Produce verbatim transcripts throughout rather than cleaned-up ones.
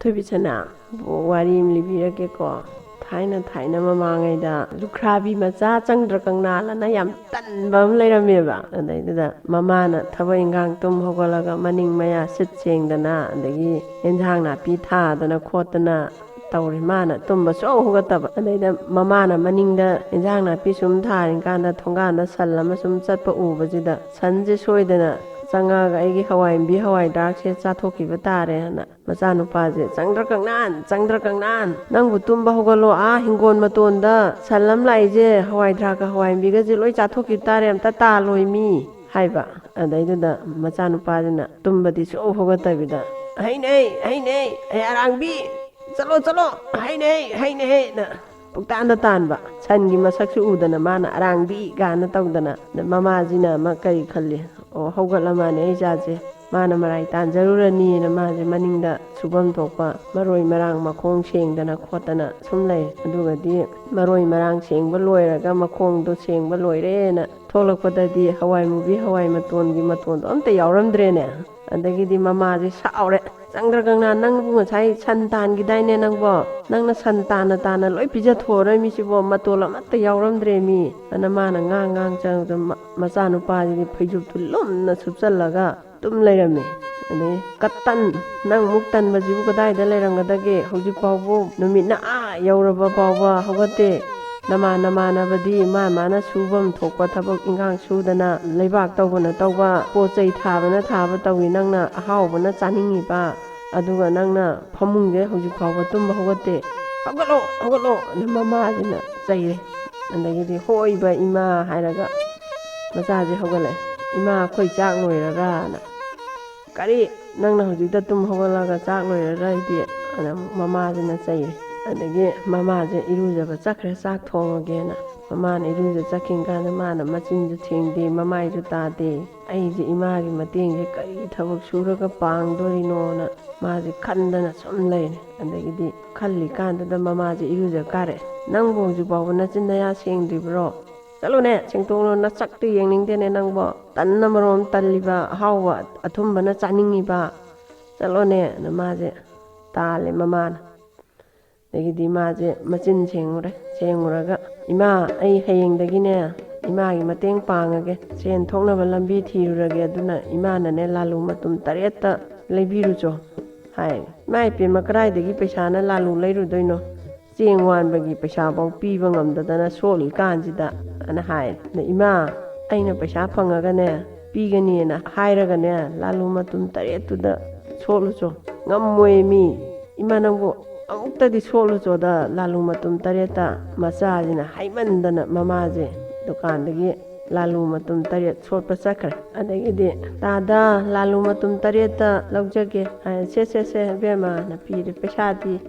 ꯊꯣꯏꯕꯤꯁꯅꯥ, ꯋꯥꯔꯤ ꯑꯃ ꯂꯤꯕꯤꯔꯛꯀꯦꯀꯣ꯫ ꯊꯥꯏꯅ ꯊꯥꯏꯅ ꯃꯃꯥꯡꯉꯩꯗ ꯂꯨꯈ꯭ꯔꯥꯕꯤ ꯃꯆꯥ ꯆꯪꯗ꯭ꯔ ꯀꯪꯅꯥꯜꯂꯅ ꯌꯥꯝ ꯇꯟꯕ ꯑꯃ ꯂꯩꯔꯝꯃꯦꯕ꯫ ꯑꯗꯩꯗꯨꯗ ꯃꯃꯥꯅ ꯊꯕꯛ ꯏꯟꯈꯥꯡ ꯇꯨꯝ ꯍꯧꯒꯠꯂꯒ ꯃꯅꯤꯡ ꯃꯌꯥ ꯁꯤꯠ ꯁꯦꯡꯗꯅ, ꯑꯗꯒꯤ ꯑꯦꯟꯁꯥꯡ ꯅꯥꯄꯤ ꯊꯥꯗꯅ ꯈꯣꯠꯇꯅ ꯇꯧꯔꯤ꯫ ꯃꯥꯅ ꯇꯨꯝꯕ ꯁꯨꯡꯍꯧ ꯍꯧꯒꯠꯇꯕ꯫ ꯑꯗꯩꯗ ꯃꯃꯥꯅ ꯃꯅꯤꯡꯗ ꯏꯟꯖꯥꯡ ꯅꯥꯄꯤ ꯁꯨꯝ ꯊꯥꯔꯤꯀꯥꯟꯗ ꯊꯣꯡꯒꯥꯟꯗ ꯁꯟ ꯑꯃ ꯁꯨꯝ ꯆꯠꯄ ꯎꯕꯁꯤꯗ, "ꯁꯟꯁꯦ ꯁꯣꯏꯗꯅ ꯆꯪꯉꯛꯑꯒ ꯑꯩꯒꯤ ꯍꯋꯥꯏ ꯃꯨꯕꯤ ꯍꯋꯥꯏ ꯗ꯭ꯔꯥꯛꯁꯦ ꯆꯥꯊꯣꯛꯈꯤꯕ ꯇꯥꯔꯦ" ꯍꯥꯏꯅ ꯃꯆꯥꯅꯨꯄꯥꯁꯦ, "ꯆꯪꯗ꯭ꯔ ꯀꯪꯅꯥꯟ, ꯆꯪꯗ꯭ꯔ ꯀꯪꯅꯥꯟ, ꯅꯪꯕꯨ ꯇꯨꯝꯕ ꯍꯧꯒꯠꯂꯣ, ꯑꯥ ꯍꯤꯡꯒꯣꯜ ꯃꯇꯣꯟꯗ ꯁꯟ ꯑꯃ ꯂꯥꯛꯏꯁꯦ, ꯍꯋꯥꯏ ꯗ꯭ꯔꯥꯛꯀ ꯍꯋꯥꯏ ꯃꯨꯕꯤꯒꯁꯦ ꯂꯣꯏ ꯆꯥꯊꯣꯛꯈꯤꯕ ꯇꯥꯔꯦ, ꯑꯝꯇ ꯇꯥꯜꯂꯣꯏ ꯃꯤ" ꯍꯥꯏꯕ꯫ ꯑꯗꯩꯗꯨꯗ ꯃꯆꯥꯅꯨꯄꯥꯁꯤꯅ ꯇꯨꯝꯕꯗꯤ ꯁꯨꯡꯍꯧ ꯍꯧꯒꯠꯇꯕꯤꯗ, "ꯍꯩꯅꯦ, ꯍꯩꯅꯦ, ꯍꯩ ꯑꯔꯥꯡꯕꯤ, ꯆꯠꯂꯣ, ꯆꯠꯂꯣ, ꯍꯩꯅꯦ, ꯍꯩꯅꯦꯅ" ꯄꯨꯛꯇꯥꯟꯗ ꯇꯥꯟꯕ꯫ ꯁꯟꯒꯤ ꯃꯁꯛꯁꯨ ꯎꯗꯅ ꯃꯥꯅ "ꯑꯔꯥꯡꯕꯤ" ꯀꯥꯏꯅ ꯇꯧꯗꯅ꯫ ꯑꯗ ꯃꯃꯥꯁꯤꯅ ꯑꯃ ꯀꯔꯤ ꯈꯜꯂꯤ? "ꯑꯣ, ꯍꯧꯒꯠꯂ ꯃꯥꯅꯦ ꯑꯩ ꯏꯆꯥꯁꯦ, ꯃꯥꯅ ꯃꯔꯥꯏ ꯇꯥꯟꯖꯔꯨꯔꯅꯤꯅ" ꯃꯥꯁꯦ ꯃꯅꯤꯡꯗ ꯁꯨꯐꯝ ꯊꯣꯛꯄ ꯃꯔꯣꯏ ꯃꯔꯥꯡ ꯃꯈꯣꯡ ꯁꯦꯡꯗꯅ ꯈꯣꯠꯇꯅ ꯁꯨꯝ ꯂꯩ꯫ ꯑꯗꯨꯒꯗꯤ ꯃꯔꯣꯏ ꯃꯔꯥꯡ ꯁꯦꯡꯕ ꯂꯣꯏꯔꯒ, ꯃꯈꯣꯡꯗꯣ ꯁꯦꯡꯕ ꯂꯣꯏꯔꯦꯅ ꯊꯣꯛꯂꯛꯄꯗꯗꯤ ꯍꯋꯥꯏ ꯃꯨꯕꯤ ꯍꯋꯥꯏ ꯃꯇꯣꯟꯒꯤ ꯃꯇꯣꯟꯗꯣ ꯑꯝꯇ ꯌꯥꯎꯔꯝꯗ꯭ꯔꯦꯅꯦ꯫ ꯑꯗꯒꯤꯗꯤ ꯃꯃꯥꯁꯦ ꯁꯥꯎꯔꯦ꯫ "ꯆꯪꯗ꯭ꯔ ꯀꯪꯅꯥ, ꯅꯪꯕꯨ ꯉꯁꯥꯏ ꯁꯟ ꯇꯥꯟꯈꯤꯗꯥꯏꯅꯦ ꯅꯪꯕꯣ? ꯅꯪꯅ ꯁꯟ ꯇꯥꯟꯅ ꯇꯥꯟꯅ ꯂꯣꯏ ꯄꯤꯖꯊꯣꯛꯑꯔꯣꯏ ꯃꯤꯁꯤꯕꯣ, ꯃꯇꯣꯜ ꯑꯃꯠꯇ ꯌꯥꯎꯔꯝꯗ꯭ꯔꯦ ꯃꯤ" ꯑꯅ ꯃꯥꯅ ꯉꯥꯡ ꯉꯥꯡ ꯆꯪꯉꯛꯄꯗ ꯃ-, ꯃꯆꯥꯅꯨꯄꯥꯁꯤꯗꯤ ꯐꯩꯖꯨꯞꯇꯨ ꯂꯨꯝꯅ ꯁꯨꯞꯆꯜꯂꯒ ꯑꯗꯨꯝ ꯂꯩꯔꯝꯃꯦ꯫ ꯑꯗꯩ, "ꯀꯇꯟ, ꯅꯪ ꯃꯨꯛ ꯇꯟꯕꯁꯤꯕꯨ ꯀꯗꯥꯏꯗ ꯂꯩꯔꯝꯒꯗꯒꯦ? ꯍꯧꯖꯤꯛ ꯐꯥꯎꯕ ꯅꯨꯃꯤꯠꯅ ꯑꯥ ꯌꯧꯔꯕ ꯐꯥꯎꯕ ꯍꯧꯒꯠꯇꯦ꯫ ꯅꯃꯥ ꯅꯃꯥꯟꯅꯕꯗꯤ ꯃꯥ ꯃꯥꯅ ꯁꯨꯐꯝ ꯊꯣꯛꯄ ꯊꯕꯛ ꯏꯟꯈꯥꯡ ꯁꯨꯗꯅ, ꯂꯩꯕꯥꯛ ꯇꯧꯕꯅ ꯇꯧꯕ, ꯄꯣꯠ ꯆꯩ ꯊꯥꯕꯅ ꯊꯥꯕ ꯇꯧꯏ, ꯅꯪꯅ ꯑꯍꯥꯎꯕꯅ ꯆꯥꯅꯤꯡꯉꯤꯕ, ꯑꯗꯨꯒ ꯅꯪꯅ ꯐꯃꯨꯡꯁꯦ ꯍꯧꯖꯤꯛ ꯐꯥꯎꯕ ꯇꯨꯝꯕ ꯍꯧꯒꯠꯇꯦ꯫ ꯍꯧꯒꯠꯂꯣ, ꯍꯧꯒꯠꯂꯣ!" ꯑꯅ ꯃꯃꯥꯁꯤꯅ ꯆꯩꯔꯦ꯫ ꯑꯗꯒꯤꯗꯤ, "ꯍꯣꯏꯕ ꯏꯃꯥ" ꯍꯥꯏꯔꯒ ꯃꯆꯥꯁꯦ ꯍꯧꯒꯠꯂꯛꯑꯦ꯫ "ꯏꯃꯥ, ꯑꯩꯈꯣꯏ ꯆꯥꯛ ꯂꯣꯏꯔꯔꯥꯅ?" "ꯀꯔꯤ? ꯅꯪꯅ ꯍꯧꯖꯤꯛꯇ ꯇꯨꯝ ꯍꯧꯒꯠꯂꯒ ꯆꯥꯛ ꯂꯣꯏꯔꯔꯥ ꯍꯥꯏꯗꯤ?" ꯑꯅ ꯑꯃꯨꯛ ꯃꯃꯥꯁꯤꯅ ꯆꯩꯔꯦ꯫ ꯑꯗꯒꯤ ꯃꯃꯥꯁꯦ ꯏꯔꯨꯖꯕ ꯆꯠꯈ꯭ꯔꯦ, ꯆꯥꯛ ꯊꯣꯡꯉꯒꯦꯅ꯫ ꯃꯃꯥꯅ ꯏꯔꯨꯖ ꯆꯠꯈꯤꯕ ꯀꯥꯟꯗ ꯃꯥꯅ ꯃꯆꯤꯟꯁꯨ ꯊꯦꯡꯗꯦ, ꯃꯃꯥꯏꯁꯨ ꯇꯥꯗꯦ꯫ "ꯑꯩꯁꯦ ꯏꯃꯥꯒꯤ ꯃꯇꯦꯡꯁꯦ ꯀꯔꯤ ꯊꯕꯛ ꯁꯨꯔꯒ ꯄꯥꯡꯗꯣꯔꯤꯅꯣꯅ" ꯃꯥꯁꯦ ꯈꯟꯗꯅ ꯁꯨꯝ ꯂꯩꯔꯦ꯫ ꯑꯗꯒꯤꯗꯤ ꯈꯜꯂꯤꯀꯥꯟꯗꯨꯗ ꯃꯃꯥꯁꯦ ꯏꯔꯨꯖ ꯀꯥꯔꯦ꯫ "ꯅꯪꯕꯨ ꯍꯧꯖꯤꯛ ꯐꯥꯎꯕ ꯅꯆꯤꯟ ꯅꯌꯥ ꯁꯦꯡꯗ꯭ꯔꯤꯕ꯭ꯔꯣ? ꯆꯠꯂꯣꯅꯦ, ꯁꯦꯡꯇꯣꯛꯂꯣ, ꯅꯁꯛꯇꯨ ꯌꯦꯡꯅꯤꯡꯗꯦꯅꯦ ꯅꯪꯕꯣ꯫ ꯇꯟꯅ ꯃꯔꯣꯝ ꯇꯜꯂꯤꯕ, ꯑꯍꯥꯎꯕ ꯑꯊꯨꯝꯕꯅ ꯆꯥꯅꯤꯡꯉꯤꯕ꯫ ꯆꯠꯂꯣꯅꯦ" ꯑꯅ ꯃꯥꯁꯦ ꯇꯥꯜꯂꯦ ꯃꯃꯥꯅ꯫ ꯑꯗꯒꯤꯗꯤ ꯃꯥꯁꯦ ꯃꯆꯤꯟ ꯁꯦꯡꯉꯨꯔꯦ꯫ ꯁꯦꯡꯉꯨꯔꯒ, "ꯏꯃꯥ, ꯑꯩ ꯍꯌꯦꯡꯗꯒꯤꯅꯦ ꯏꯃꯥꯒꯤ ꯃꯇꯦꯡ ꯄꯥꯡꯉꯒꯦ, ꯁꯦꯟ ꯊꯣꯛꯅꯕ ꯂꯝꯕꯤ ꯊꯤꯔꯨꯔꯒꯦ, ꯑꯗꯨꯅ ꯏꯃꯥꯅꯅꯦ ꯂꯥꯂꯨ ꯃꯇꯨꯝ ꯇꯔꯦꯠꯇ ꯂꯩꯕꯤꯔꯨꯆꯣ" ꯍꯥꯏ꯫ "ꯏꯃꯥ ꯏꯄꯦꯝꯃ, ꯀꯗꯥꯏꯗꯒꯤ ꯄꯩꯁꯥꯅ ꯂꯥꯂꯨ ꯂꯩꯔꯨꯗꯣꯏꯅꯣ? ꯆꯦꯡ ꯋꯥꯟꯕꯒꯤ ꯄꯩꯁꯥꯐꯧ ꯄꯤꯕ ꯉꯝꯗꯗꯅ ꯁꯣꯠꯂꯤ ꯀꯥꯟꯁꯤꯗ" ꯑꯅ ꯍꯥꯏ꯫ "ꯑꯗ ꯏꯃꯥ, ꯑꯩꯅ ꯄꯩꯁꯥ ꯐꯪꯉꯒꯅꯦ ꯄꯤꯒꯅꯤꯅ ꯍꯥꯏꯔꯒꯅꯦ ꯂꯥꯂꯨ ꯃꯇꯨꯝ ꯇꯔꯦꯠꯇꯨꯗ ꯁꯣꯠꯂꯨꯆꯣ꯫ ꯉꯝꯃꯣꯏ ꯃꯤ꯫ ꯏꯃꯥ, ꯅꯪꯕꯨ ꯑꯃꯨꯛꯇꯗꯤ ꯁꯣꯠꯂꯨꯆꯣꯗ ꯂꯥꯂꯨ ꯃꯇꯨꯝ ꯇꯔꯦꯠꯇ" ꯃꯆꯥꯁꯤꯅ ꯍꯥꯏꯃꯟꯗꯅ ꯃꯃꯥꯁꯦ ꯗꯨꯀꯥꯟꯗꯒꯤ ꯂꯥꯂꯨ ꯃꯇꯨꯝ ꯇꯔꯦꯠ ꯁꯣꯠꯄ ꯆꯠꯈ꯭ꯔꯦ꯫ ꯑꯗꯒꯤꯗꯤ, "ꯇꯥꯗ, ꯂꯥꯂꯨ ꯃꯇꯨꯝ ꯇꯔꯦꯠꯇ ꯂꯧꯖꯒꯦ" ꯍꯥꯏ꯫ "ꯁꯦ, ꯁꯦ, ꯁꯦ, ꯏꯕꯦꯝꯃꯅ" ꯄꯤꯔꯦ꯫ "ꯄꯩꯁꯥꯗꯤ?"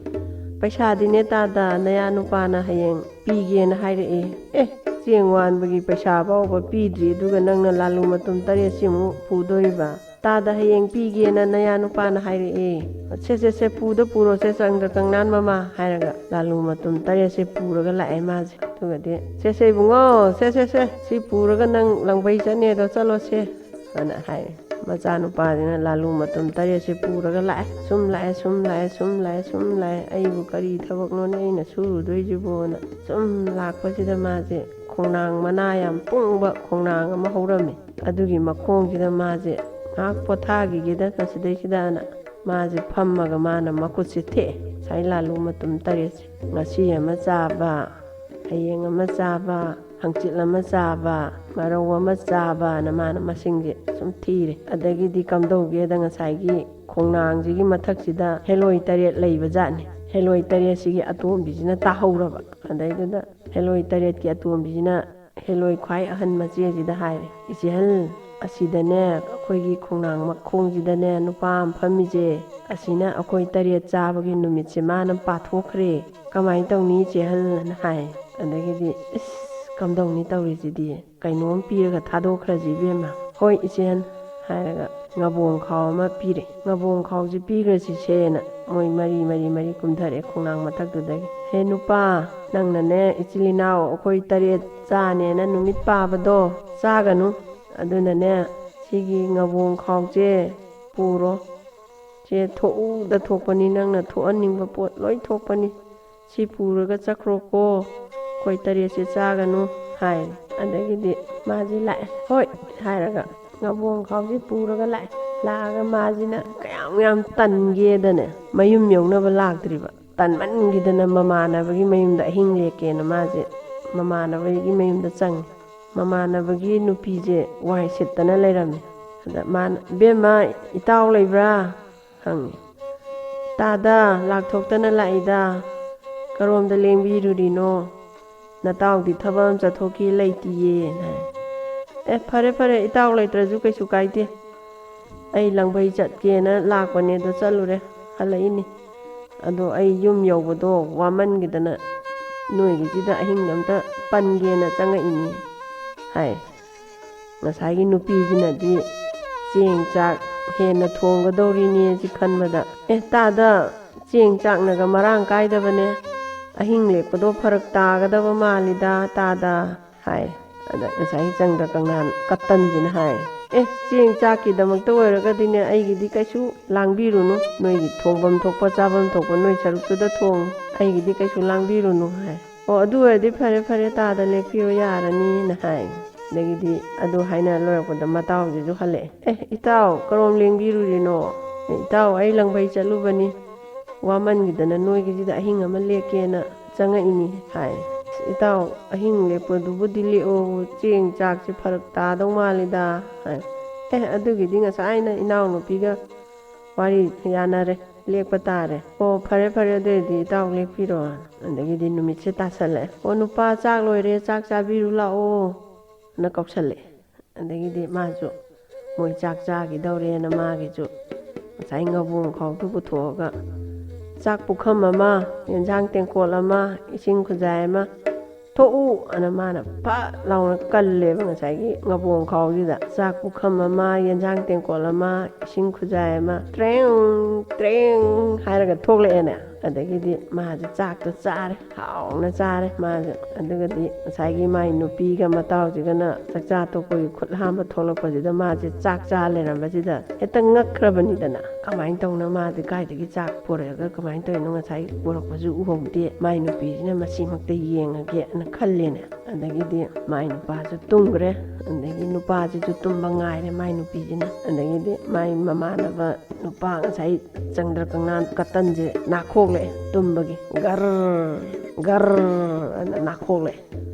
"ꯄꯩꯁꯥꯗꯤꯅꯦ ꯇꯥꯗ, ꯅꯌꯥ ꯅꯨꯄꯥꯅ ꯍꯌꯦꯡ ꯄꯤꯒꯦꯅ ꯍꯥꯏꯔꯛꯑꯦ"꯫ "ꯑꯦ, ꯆꯦꯡ ꯋꯥꯟꯕꯒꯤ ꯄꯩꯁꯥ ꯐꯥꯎꯕ ꯄꯤꯗ꯭ꯔꯤ, ꯑꯗꯨꯒ ꯅꯪꯅ ꯂꯥꯂꯨ ꯃꯇꯨꯝ ꯇꯔꯦꯠꯁꯤꯃꯨꯛ ꯄꯨꯗꯣꯔꯤꯕ?" "ꯇꯥꯗ, ꯍꯌꯦꯡ ꯄꯤꯒꯦꯅ ꯅꯌꯥ ꯅꯨꯄꯥꯅ ꯍꯥꯏꯔꯛꯑꯦ"꯫ "ꯁꯦ, ꯁꯦ, ꯁꯦ, ꯄꯨꯗ ꯄꯨꯔꯣꯁꯦ, ꯆꯪꯗ ꯀꯪꯅꯥꯟ ꯃꯃꯥ" ꯍꯥꯏꯔꯒ ꯂꯥꯂꯨ ꯃꯇꯨꯝ ꯇꯔꯦꯠꯁꯦ ꯄꯨꯔꯒ ꯂꯥꯛꯑꯦ ꯃꯥꯁꯦ꯫ ꯑꯗꯨꯒꯗꯤ, "ꯁꯦ, ꯁꯦ, ꯏꯕꯨꯡꯉꯣ, ꯁꯦ, ꯁꯦ, ꯁꯦ, ꯁꯤ ꯄꯨꯔꯒ ꯅꯪ ꯂꯪꯕꯩ ꯆꯠꯅꯦꯗꯣ, ꯆꯠꯂꯣꯁꯦ" ꯑꯅ ꯍꯥꯏꯔꯦ꯫ ꯃꯆꯥꯅꯨꯄꯥꯁꯤꯅ ꯂꯥꯂꯨ ꯃꯇꯨꯝ ꯇꯔꯦꯠꯁꯦ ꯄꯨꯔꯒ ꯂꯥꯛꯑꯦ꯫ ꯁꯨꯝ ꯂꯥꯛꯑꯦ, ꯁꯨꯝ ꯂꯥꯛꯑꯦ, ꯁꯨꯝ ꯂꯥꯛꯑꯦ, ꯁꯨꯝ ꯂꯥꯛꯑꯦ꯫ "ꯑꯩꯕꯨ ꯀꯔꯤ ꯊꯕꯛꯅꯣꯅꯦ ꯑꯩꯅ ꯁꯨꯔꯨꯗꯣꯏꯁꯤꯕꯣꯅ" ꯁꯨꯝ ꯂꯥꯛꯄꯁꯤꯗ ꯃꯥꯁꯦ ꯈꯣꯡꯅꯥꯡ ꯃꯅꯥ ꯌꯥꯝ ꯄꯨꯡꯕ ꯈꯣꯡꯅꯥꯡ ꯑꯃ ꯍꯧꯔꯝꯃꯦ꯫ ꯑꯗꯨꯒꯤ ꯃꯈꯣꯡꯁꯤꯗ ꯃꯥꯁꯦ ꯉꯥꯏꯍꯥꯛ ꯄꯣꯊꯥꯈꯤꯒꯦꯗ ꯉꯁꯤꯗꯩꯁꯤꯗꯅ ꯃꯥꯁꯦ ꯐꯝꯃꯒ ꯃꯥꯅ ꯃꯈꯨꯠꯁꯦ ꯊꯦꯛꯑꯦ꯫ ꯉꯁꯥꯏ ꯂꯥꯂꯨ ꯃꯇꯨꯝ ꯇꯔꯦꯠꯁꯦ, ꯉꯁꯤ ꯑꯃ ꯆꯥꯕ, ꯍꯌꯦꯡ ꯑꯃ ꯆꯥꯕ, ꯍꯪꯆꯤꯠ ꯑꯃ ꯆꯥꯕ, ꯃꯔꯧ ꯑꯃ ꯆꯥꯕꯅ ꯃꯥꯅ ꯃꯁꯤꯡꯁꯦ ꯁꯨꯝ ꯊꯤꯔꯦ꯫ ꯑꯗꯒꯤꯗꯤ ꯀꯝꯗꯧꯒꯦꯗ, ꯉꯁꯥꯏꯒꯤ ꯈꯣꯡꯅꯥꯡꯁꯤꯒꯤ ꯃꯊꯛꯁꯤꯗ ꯍꯦꯂꯣꯏ ꯇꯔꯦꯠ ꯂꯩꯕ ꯖꯥꯠꯅꯤ꯫ ꯍꯦꯂꯣꯏ ꯇꯔꯦꯠꯁꯤꯒꯤ ꯑꯇꯣꯝꯕꯤꯁꯤꯅ ꯇꯥꯍꯧꯔꯕ꯫ ꯑꯗꯩꯗꯨꯗ ꯍꯦꯂꯣꯏ ꯇꯔꯦꯠꯀꯤ ꯑꯇꯣꯝꯕꯤꯁꯤꯅ ꯍꯦꯂꯣꯏ ꯈ꯭ꯋꯥꯏ ꯑꯍꯟ ꯃꯆꯦꯁꯤꯗ ꯍꯥꯏꯔꯦ, "ꯏꯆꯦꯍꯜ, ꯑꯁꯤꯗꯅꯦ, ꯑꯩꯈꯣꯏꯒꯤ ꯈꯣꯡꯅꯥꯡ ꯃꯈꯣꯡꯁꯤꯗꯅꯦ ꯅꯨꯄꯥ ꯑꯃ ꯐꯝꯃꯤꯁꯦ, ꯑꯁꯤꯅ ꯑꯩꯈꯣꯏ ꯇꯔꯦꯠ ꯆꯥꯕꯒꯤ ꯅꯨꯃꯤꯠꯁꯦ ꯃꯥꯅ ꯄꯥꯊꯣꯛꯈ꯭ꯔꯦ꯫ ꯀꯃꯥꯏꯅ ꯇꯧꯅꯤ ꯏꯆꯦꯍꯜ?" ꯑꯅ ꯍꯥꯏ꯫ ꯑꯗꯒꯤꯗꯤ, "ꯏꯁ, ꯀꯝꯗꯧꯅꯤ ꯇꯧꯔꯤꯁꯤꯗꯤ? ꯀꯩꯅꯣꯝ ꯄꯤꯔꯒ ꯊꯥꯗꯣꯛꯈ꯭ꯔꯁꯤ ꯏꯕꯦꯝꯃ꯫" "ꯍꯣꯏ ꯏꯆꯦꯍꯜ" ꯍꯥꯏꯔꯒ ꯉꯕꯣꯡ ꯈꯥꯎ ꯑꯃ ꯄꯤꯔꯦ꯫ "ꯉꯕꯣꯡ ꯈꯥꯎꯁꯤ ꯄꯤꯈ꯭ꯔꯁꯤꯁꯦꯅ" ꯃꯣꯏ ꯃꯔꯤ, ꯃꯔꯤ, ꯃꯔꯤ ꯀꯨꯝꯊꯔꯛꯑꯦ ꯈꯣꯡꯅꯥꯡ ꯃꯊꯛꯇꯨꯗꯒꯤ꯫ "ꯍꯦ ꯅꯨꯄꯥ, ꯅꯪꯅꯅꯦ ꯏꯆꯤꯜ ꯏꯅꯥꯎ ꯑꯩꯈꯣꯏ ꯇꯔꯦꯠ ꯆꯥꯅꯦꯅ ꯅꯨꯃꯤꯠ ꯄꯥꯕꯗꯣ ꯆꯥꯒꯅꯨ꯫ ꯑꯗꯨꯅꯅꯦ, ꯁꯤꯒꯤ ꯉꯕꯣꯡ ꯈꯥꯎꯁꯦ ꯄꯨꯔꯣ꯫ ꯑꯦ, ꯊꯣꯛꯎꯗ ꯊꯣꯛꯄꯅꯤ, ꯅꯪꯅ ꯊꯣꯛꯍꯟꯅꯤꯡꯕ ꯄꯣꯠ ꯂꯣꯏ ꯊꯣꯛꯄꯅꯤ꯫ ꯁꯤ ꯄꯨꯔꯒ ꯆꯠꯈ꯭ꯔꯣꯀꯣ, ꯑꯩꯈꯣꯏ ꯇꯔꯦꯠꯁꯦ ꯆꯥꯒꯅꯨ ꯍꯥꯏ꯫ ꯑꯗꯒꯤꯗꯤ ꯃꯥꯁꯦ ꯂꯥꯛꯑꯦ꯫ "ꯍꯣꯏ" ꯍꯥꯏꯔꯒ ꯉꯥꯕꯣꯡ ꯈꯥꯎꯁꯦ ꯄꯨꯔꯒ ꯂꯥꯛꯑꯦ꯫ ꯂꯥꯛꯑꯒ ꯃꯥꯁꯤꯅ ꯀꯌꯥꯝ ꯌꯥꯝ ꯇꯟꯒꯦꯗꯅꯦ, ꯃꯌꯨꯝ ꯌꯧꯅꯕ ꯂꯥꯛꯇ꯭ꯔꯤꯕ꯫ ꯇꯟꯃꯟꯈꯤꯗꯅ ꯃꯃꯥꯟꯅꯕꯒꯤ ꯃꯌꯨꯝꯗ ꯑꯍꯤꯡ ꯂꯦꯛꯀꯦꯅ ꯃꯥꯁꯦ ꯃꯃꯥꯟꯅꯕꯒꯤ ꯃꯌꯨꯝꯗ ꯆꯪꯉꯦ꯫ ꯃꯃꯥꯟꯅꯕꯒꯤ ꯅꯨꯄꯤꯁꯦ ꯋꯥꯏ ꯁꯤꯠꯇꯅ ꯂꯩꯔꯝꯃꯦ꯫ ꯑꯗ ꯃꯥꯅ, "ꯏꯕꯦꯝꯃ, ꯏꯇꯥꯎ ꯂꯩꯕ꯭ꯔꯥ?" ꯍꯪꯉꯤ꯫ "ꯇꯥꯗ, ꯂꯥꯛꯊꯣꯛꯇꯅ ꯂꯥꯛꯏꯗ꯫ ꯀꯔꯣꯝꯗ ꯂꯦꯡꯕꯤꯔꯨꯔꯤꯅꯣ? ꯅꯇꯥꯎꯗꯤ ꯊꯕꯛ ꯑꯃ ꯆꯠꯊꯣꯛꯈꯤ ꯂꯩꯇꯤꯌꯦꯅ" ꯍꯥꯏ꯫ "ꯑꯦ, ꯐꯔꯦ ꯐꯔꯦ, ꯏꯇꯥꯎ ꯂꯩꯇ꯭ꯔꯁꯨ ꯀꯩꯁꯨ ꯀꯥꯏꯗꯦ꯫ ꯑꯩ ꯂꯪꯕꯩ ꯆꯠꯀꯦꯅ ꯂꯥꯛꯄꯅꯦ, ꯑꯗꯣ ꯆꯠꯂꯨꯔꯦ, ꯍꯜꯂꯛꯏꯅꯤ꯫ ꯑꯗꯣ ꯑꯩ ꯌꯨꯝ ꯌꯧꯕꯗꯣ ꯋꯥꯃꯟꯈꯤꯗꯅ ꯅꯣꯏꯒꯤꯁꯤꯗ ꯑꯍꯤꯡ ꯑꯝꯇ ꯄꯟꯒꯦꯅ ꯆꯪꯉꯛꯏꯅꯤ" ꯍꯥꯏ꯫ ꯉꯁꯥꯏꯒꯤ ꯅꯨꯄꯤꯁꯤꯅꯗꯤ ꯆꯦꯡ ꯆꯥꯛ ꯍꯦꯟꯅ ꯊꯣꯡꯒꯗꯧꯔꯤꯅꯦ ꯁꯤ ꯈꯟꯕꯗ, "ꯑꯦ ꯇꯥꯗ, ꯆꯦꯡ ꯆꯥꯛꯅꯒ ꯃꯔꯥꯡ ꯀꯥꯏꯗꯕꯅꯦ, ꯑꯍꯤꯡ ꯂꯦꯛꯄꯗꯣ ꯐꯔꯛ ꯇꯥꯒꯗꯕ ꯃꯥꯜꯂꯤꯗ ꯇꯥꯗ" ꯍꯥꯏ꯫ ꯑꯗ ꯉꯁꯥꯏꯒꯤ ꯆꯪꯗ꯭ꯔ ꯀꯪꯅꯥꯟ ꯀꯇꯟꯁꯤꯅ ꯍꯥꯏ, "ꯑꯦ, ꯆꯦꯡ ꯆꯥꯛꯀꯤꯗꯃꯛꯇ ꯑꯣꯏꯔꯒꯗꯤꯅꯦ, ꯑꯩꯒꯤꯗꯤ ꯀꯩꯁꯨ ꯂꯥꯡꯕꯤꯔꯨꯅꯨ, ꯅꯣꯏꯒꯤ ꯊꯣꯡꯐꯝ ꯊꯣꯛꯄ ꯆꯥꯐꯝ ꯊꯣꯛꯄ ꯅꯣꯏ ꯁꯔꯨꯛꯇꯨꯗ ꯊꯣꯡꯉꯨ, ꯑꯩꯒꯤꯗꯤ ꯀꯩꯁꯨ ꯂꯥꯡꯕꯤꯔꯨꯅꯨ" ꯍꯥꯏ꯫ "ꯑꯣ, ꯑꯗꯨ ꯑꯣꯏꯔꯗꯤ ꯐꯔꯦ ꯐꯔꯦ, ꯇꯥꯗ ꯂꯦꯛꯄꯤꯔꯣ ꯌꯥꯔꯅꯤꯅ" ꯍꯥꯏ꯫ ꯑꯗꯒꯤꯗꯤ ꯑꯗꯨ ꯍꯥꯏꯅ ꯂꯣꯏꯔꯛꯄꯗ ꯃꯇꯥꯎꯁꯤꯁꯨ ꯍꯜꯂꯛꯑꯦ꯫ "ꯑꯦ ꯏꯇꯥꯎ, ꯀꯔꯣꯝ ꯂꯦꯡꯕꯤꯔꯨꯔꯤꯅꯣ? ꯑꯦ ꯏꯇꯥꯎ, ꯑꯩ ꯂꯪꯕꯩ ꯆꯠꯂꯨꯕꯅꯤ, ꯋꯥꯃꯟꯈꯤꯗꯅ ꯅꯣꯏꯒꯤꯁꯤꯗ ꯑꯍꯤꯡ ꯑꯃ ꯂꯦꯛꯀꯦꯅ ꯆꯪꯉꯛꯏꯅꯤ" ꯍꯥꯏ꯫ "ꯏꯇꯥꯎ, ꯑꯍꯤꯡ ꯂꯦꯛꯄꯗꯨꯕꯨꯗꯤ ꯂꯦꯛꯑꯣ, ꯆꯦꯡ ꯆꯥꯛꯁꯦ ꯐꯔꯛ ꯇꯥꯗꯧ ꯃꯥꯜꯂꯤꯗ" ꯍꯥꯏ꯫ "ꯑꯦ, ꯑꯗꯨꯒꯤꯗꯤ ꯉꯁꯥꯏꯅ ꯏꯅꯥꯎꯅꯨꯄꯤꯒ ꯋꯥꯔꯤ ꯌꯥꯅꯔꯦ, ꯂꯦꯛꯄ ꯇꯥꯔꯦ꯫ ꯑꯣ, ꯐꯔꯦ ꯐꯔꯦ, ꯑꯗꯨ ꯑꯣꯏꯔꯗꯤ ꯏꯇꯥꯎ ꯂꯦꯛꯄꯤꯔꯣ"꯫ ꯑꯗꯒꯤꯗꯤ ꯅꯨꯃꯤꯠꯁꯦ ꯇꯥꯁꯜꯂꯛꯑꯦ꯫ "ꯑꯣ ꯅꯨꯄꯥ, ꯆꯥꯛ ꯂꯣꯏꯔꯦ, ꯆꯥꯛ ꯆꯥꯕꯤꯔꯨ ꯂꯥꯛꯑꯣ" ꯅ ꯀꯧꯁꯜꯂꯛꯑꯦ꯫ ꯑꯗꯒꯤꯗꯤ ꯃꯥꯁꯨ ꯃꯣꯏ ꯆꯥꯛ ꯆꯥꯈꯤꯗꯧꯔꯦꯅ ꯃꯥꯒꯤꯁꯨ ꯉꯁꯥꯏ ꯉꯥꯕꯣꯡ ꯈꯥꯎꯗꯨ ꯄꯨꯊꯣꯛꯑꯒ ꯆꯥꯛ ꯄꯨꯈꯝ ꯑꯃ, ꯌꯦꯟꯁꯥꯡ ꯇꯦꯡꯀꯣꯠ ꯑꯃ, ꯏꯁꯤꯡ ꯈꯨꯖꯥꯏ ꯑꯃ, "ꯊꯣꯛꯎ" ꯑꯅ ꯃꯥꯅ ꯐꯠ ꯂꯥꯎꯅ ꯀꯜꯂꯦꯕ ꯉꯁꯥꯏꯒꯤ ꯉꯥꯕꯣꯡ ꯈꯥꯎꯁꯤꯗ꯫ ꯆꯥꯛ ꯄꯨꯈꯝ ꯑꯃ, ꯌꯦꯟꯁꯥꯡ ꯇꯦꯡꯀꯣꯠ ꯑꯃ, ꯏꯁꯤꯡ ꯈꯨꯖꯥꯏ ꯑꯃ, ꯇ꯭ꯔꯦꯡ ꯇ꯭ꯔꯦꯡ ꯍꯥꯏꯔꯒ ꯊꯣꯛꯂꯛꯑꯦꯅꯦ꯫ ꯑꯗꯒꯤꯗꯤ ꯃꯥꯁꯦ ꯆꯥꯛꯇꯣ ꯆꯥꯔꯦ, ꯍꯥꯎꯅ ꯆꯥꯔꯦ ꯃꯥꯁꯦ꯫ ꯑꯗꯨꯒꯗꯤ ꯉꯁꯥꯏꯒꯤ ꯃꯥꯏ ꯅꯨꯄꯤꯒ ꯃꯇꯥꯎꯁꯤꯒꯅ ꯆꯥꯛꯆꯥ ꯇꯣꯛꯄꯒꯤ ꯈꯨꯠ ꯍꯥꯝꯕ ꯊꯣꯛꯂꯛꯄꯁꯤꯗ ꯃꯥꯁꯦ ꯆꯥꯛ ꯆꯥ ꯂꯩꯔꯝꯕꯁꯤꯗ ꯍꯦꯛꯇ ꯉꯛꯈ꯭ꯔꯕꯅꯤꯗꯅ꯫ ꯀꯃꯥꯏꯅ ꯇꯧꯅ ꯃꯥꯗꯤ ꯀꯥꯏꯗꯒꯤ ꯆꯥꯛ ꯄꯨꯔꯛꯑꯒ ꯀꯃꯥꯏꯅ ꯇꯧꯔꯤꯅꯣ, ꯉꯁꯥꯏ ꯄꯨꯔꯛꯄꯁꯨ ꯎꯍꯧꯗꯦ, ꯃꯥꯏ ꯅꯨꯄꯤꯁꯤꯅ ꯃꯁꯤꯃꯛꯇ ꯌꯦꯡꯉꯒꯦꯅ ꯈꯜꯂꯦꯅ꯫ ꯑꯗꯒꯤꯗꯤ ꯃꯥꯏ ꯅꯨꯄꯥꯁꯨ ꯇꯨꯝꯈ꯭ꯔꯦ꯫ ꯑꯗꯒꯤ ꯅꯨꯄꯥꯁꯤꯁꯨ ꯇꯨꯝꯕ ꯉꯥꯏꯔꯦ ꯃꯥꯏ ꯅꯨꯄꯤꯁꯤꯅ꯫ ꯑꯗꯒꯤꯗꯤ ꯃꯥꯏ ꯃꯃꯥꯟꯅꯕ ꯅꯨꯄꯥ ꯉꯁꯥꯏ ꯆꯪꯗ꯭ꯔꯀꯪꯅꯥꯟ ꯀꯇꯟꯁꯦ ꯅꯥꯈꯣꯛꯂꯛꯑꯦ ꯇꯨꯝꯕꯒꯤ꯫ ꯒꯔ ꯒꯔ ꯑꯅ ꯅꯥꯈꯣꯛꯂꯛꯑꯦ꯫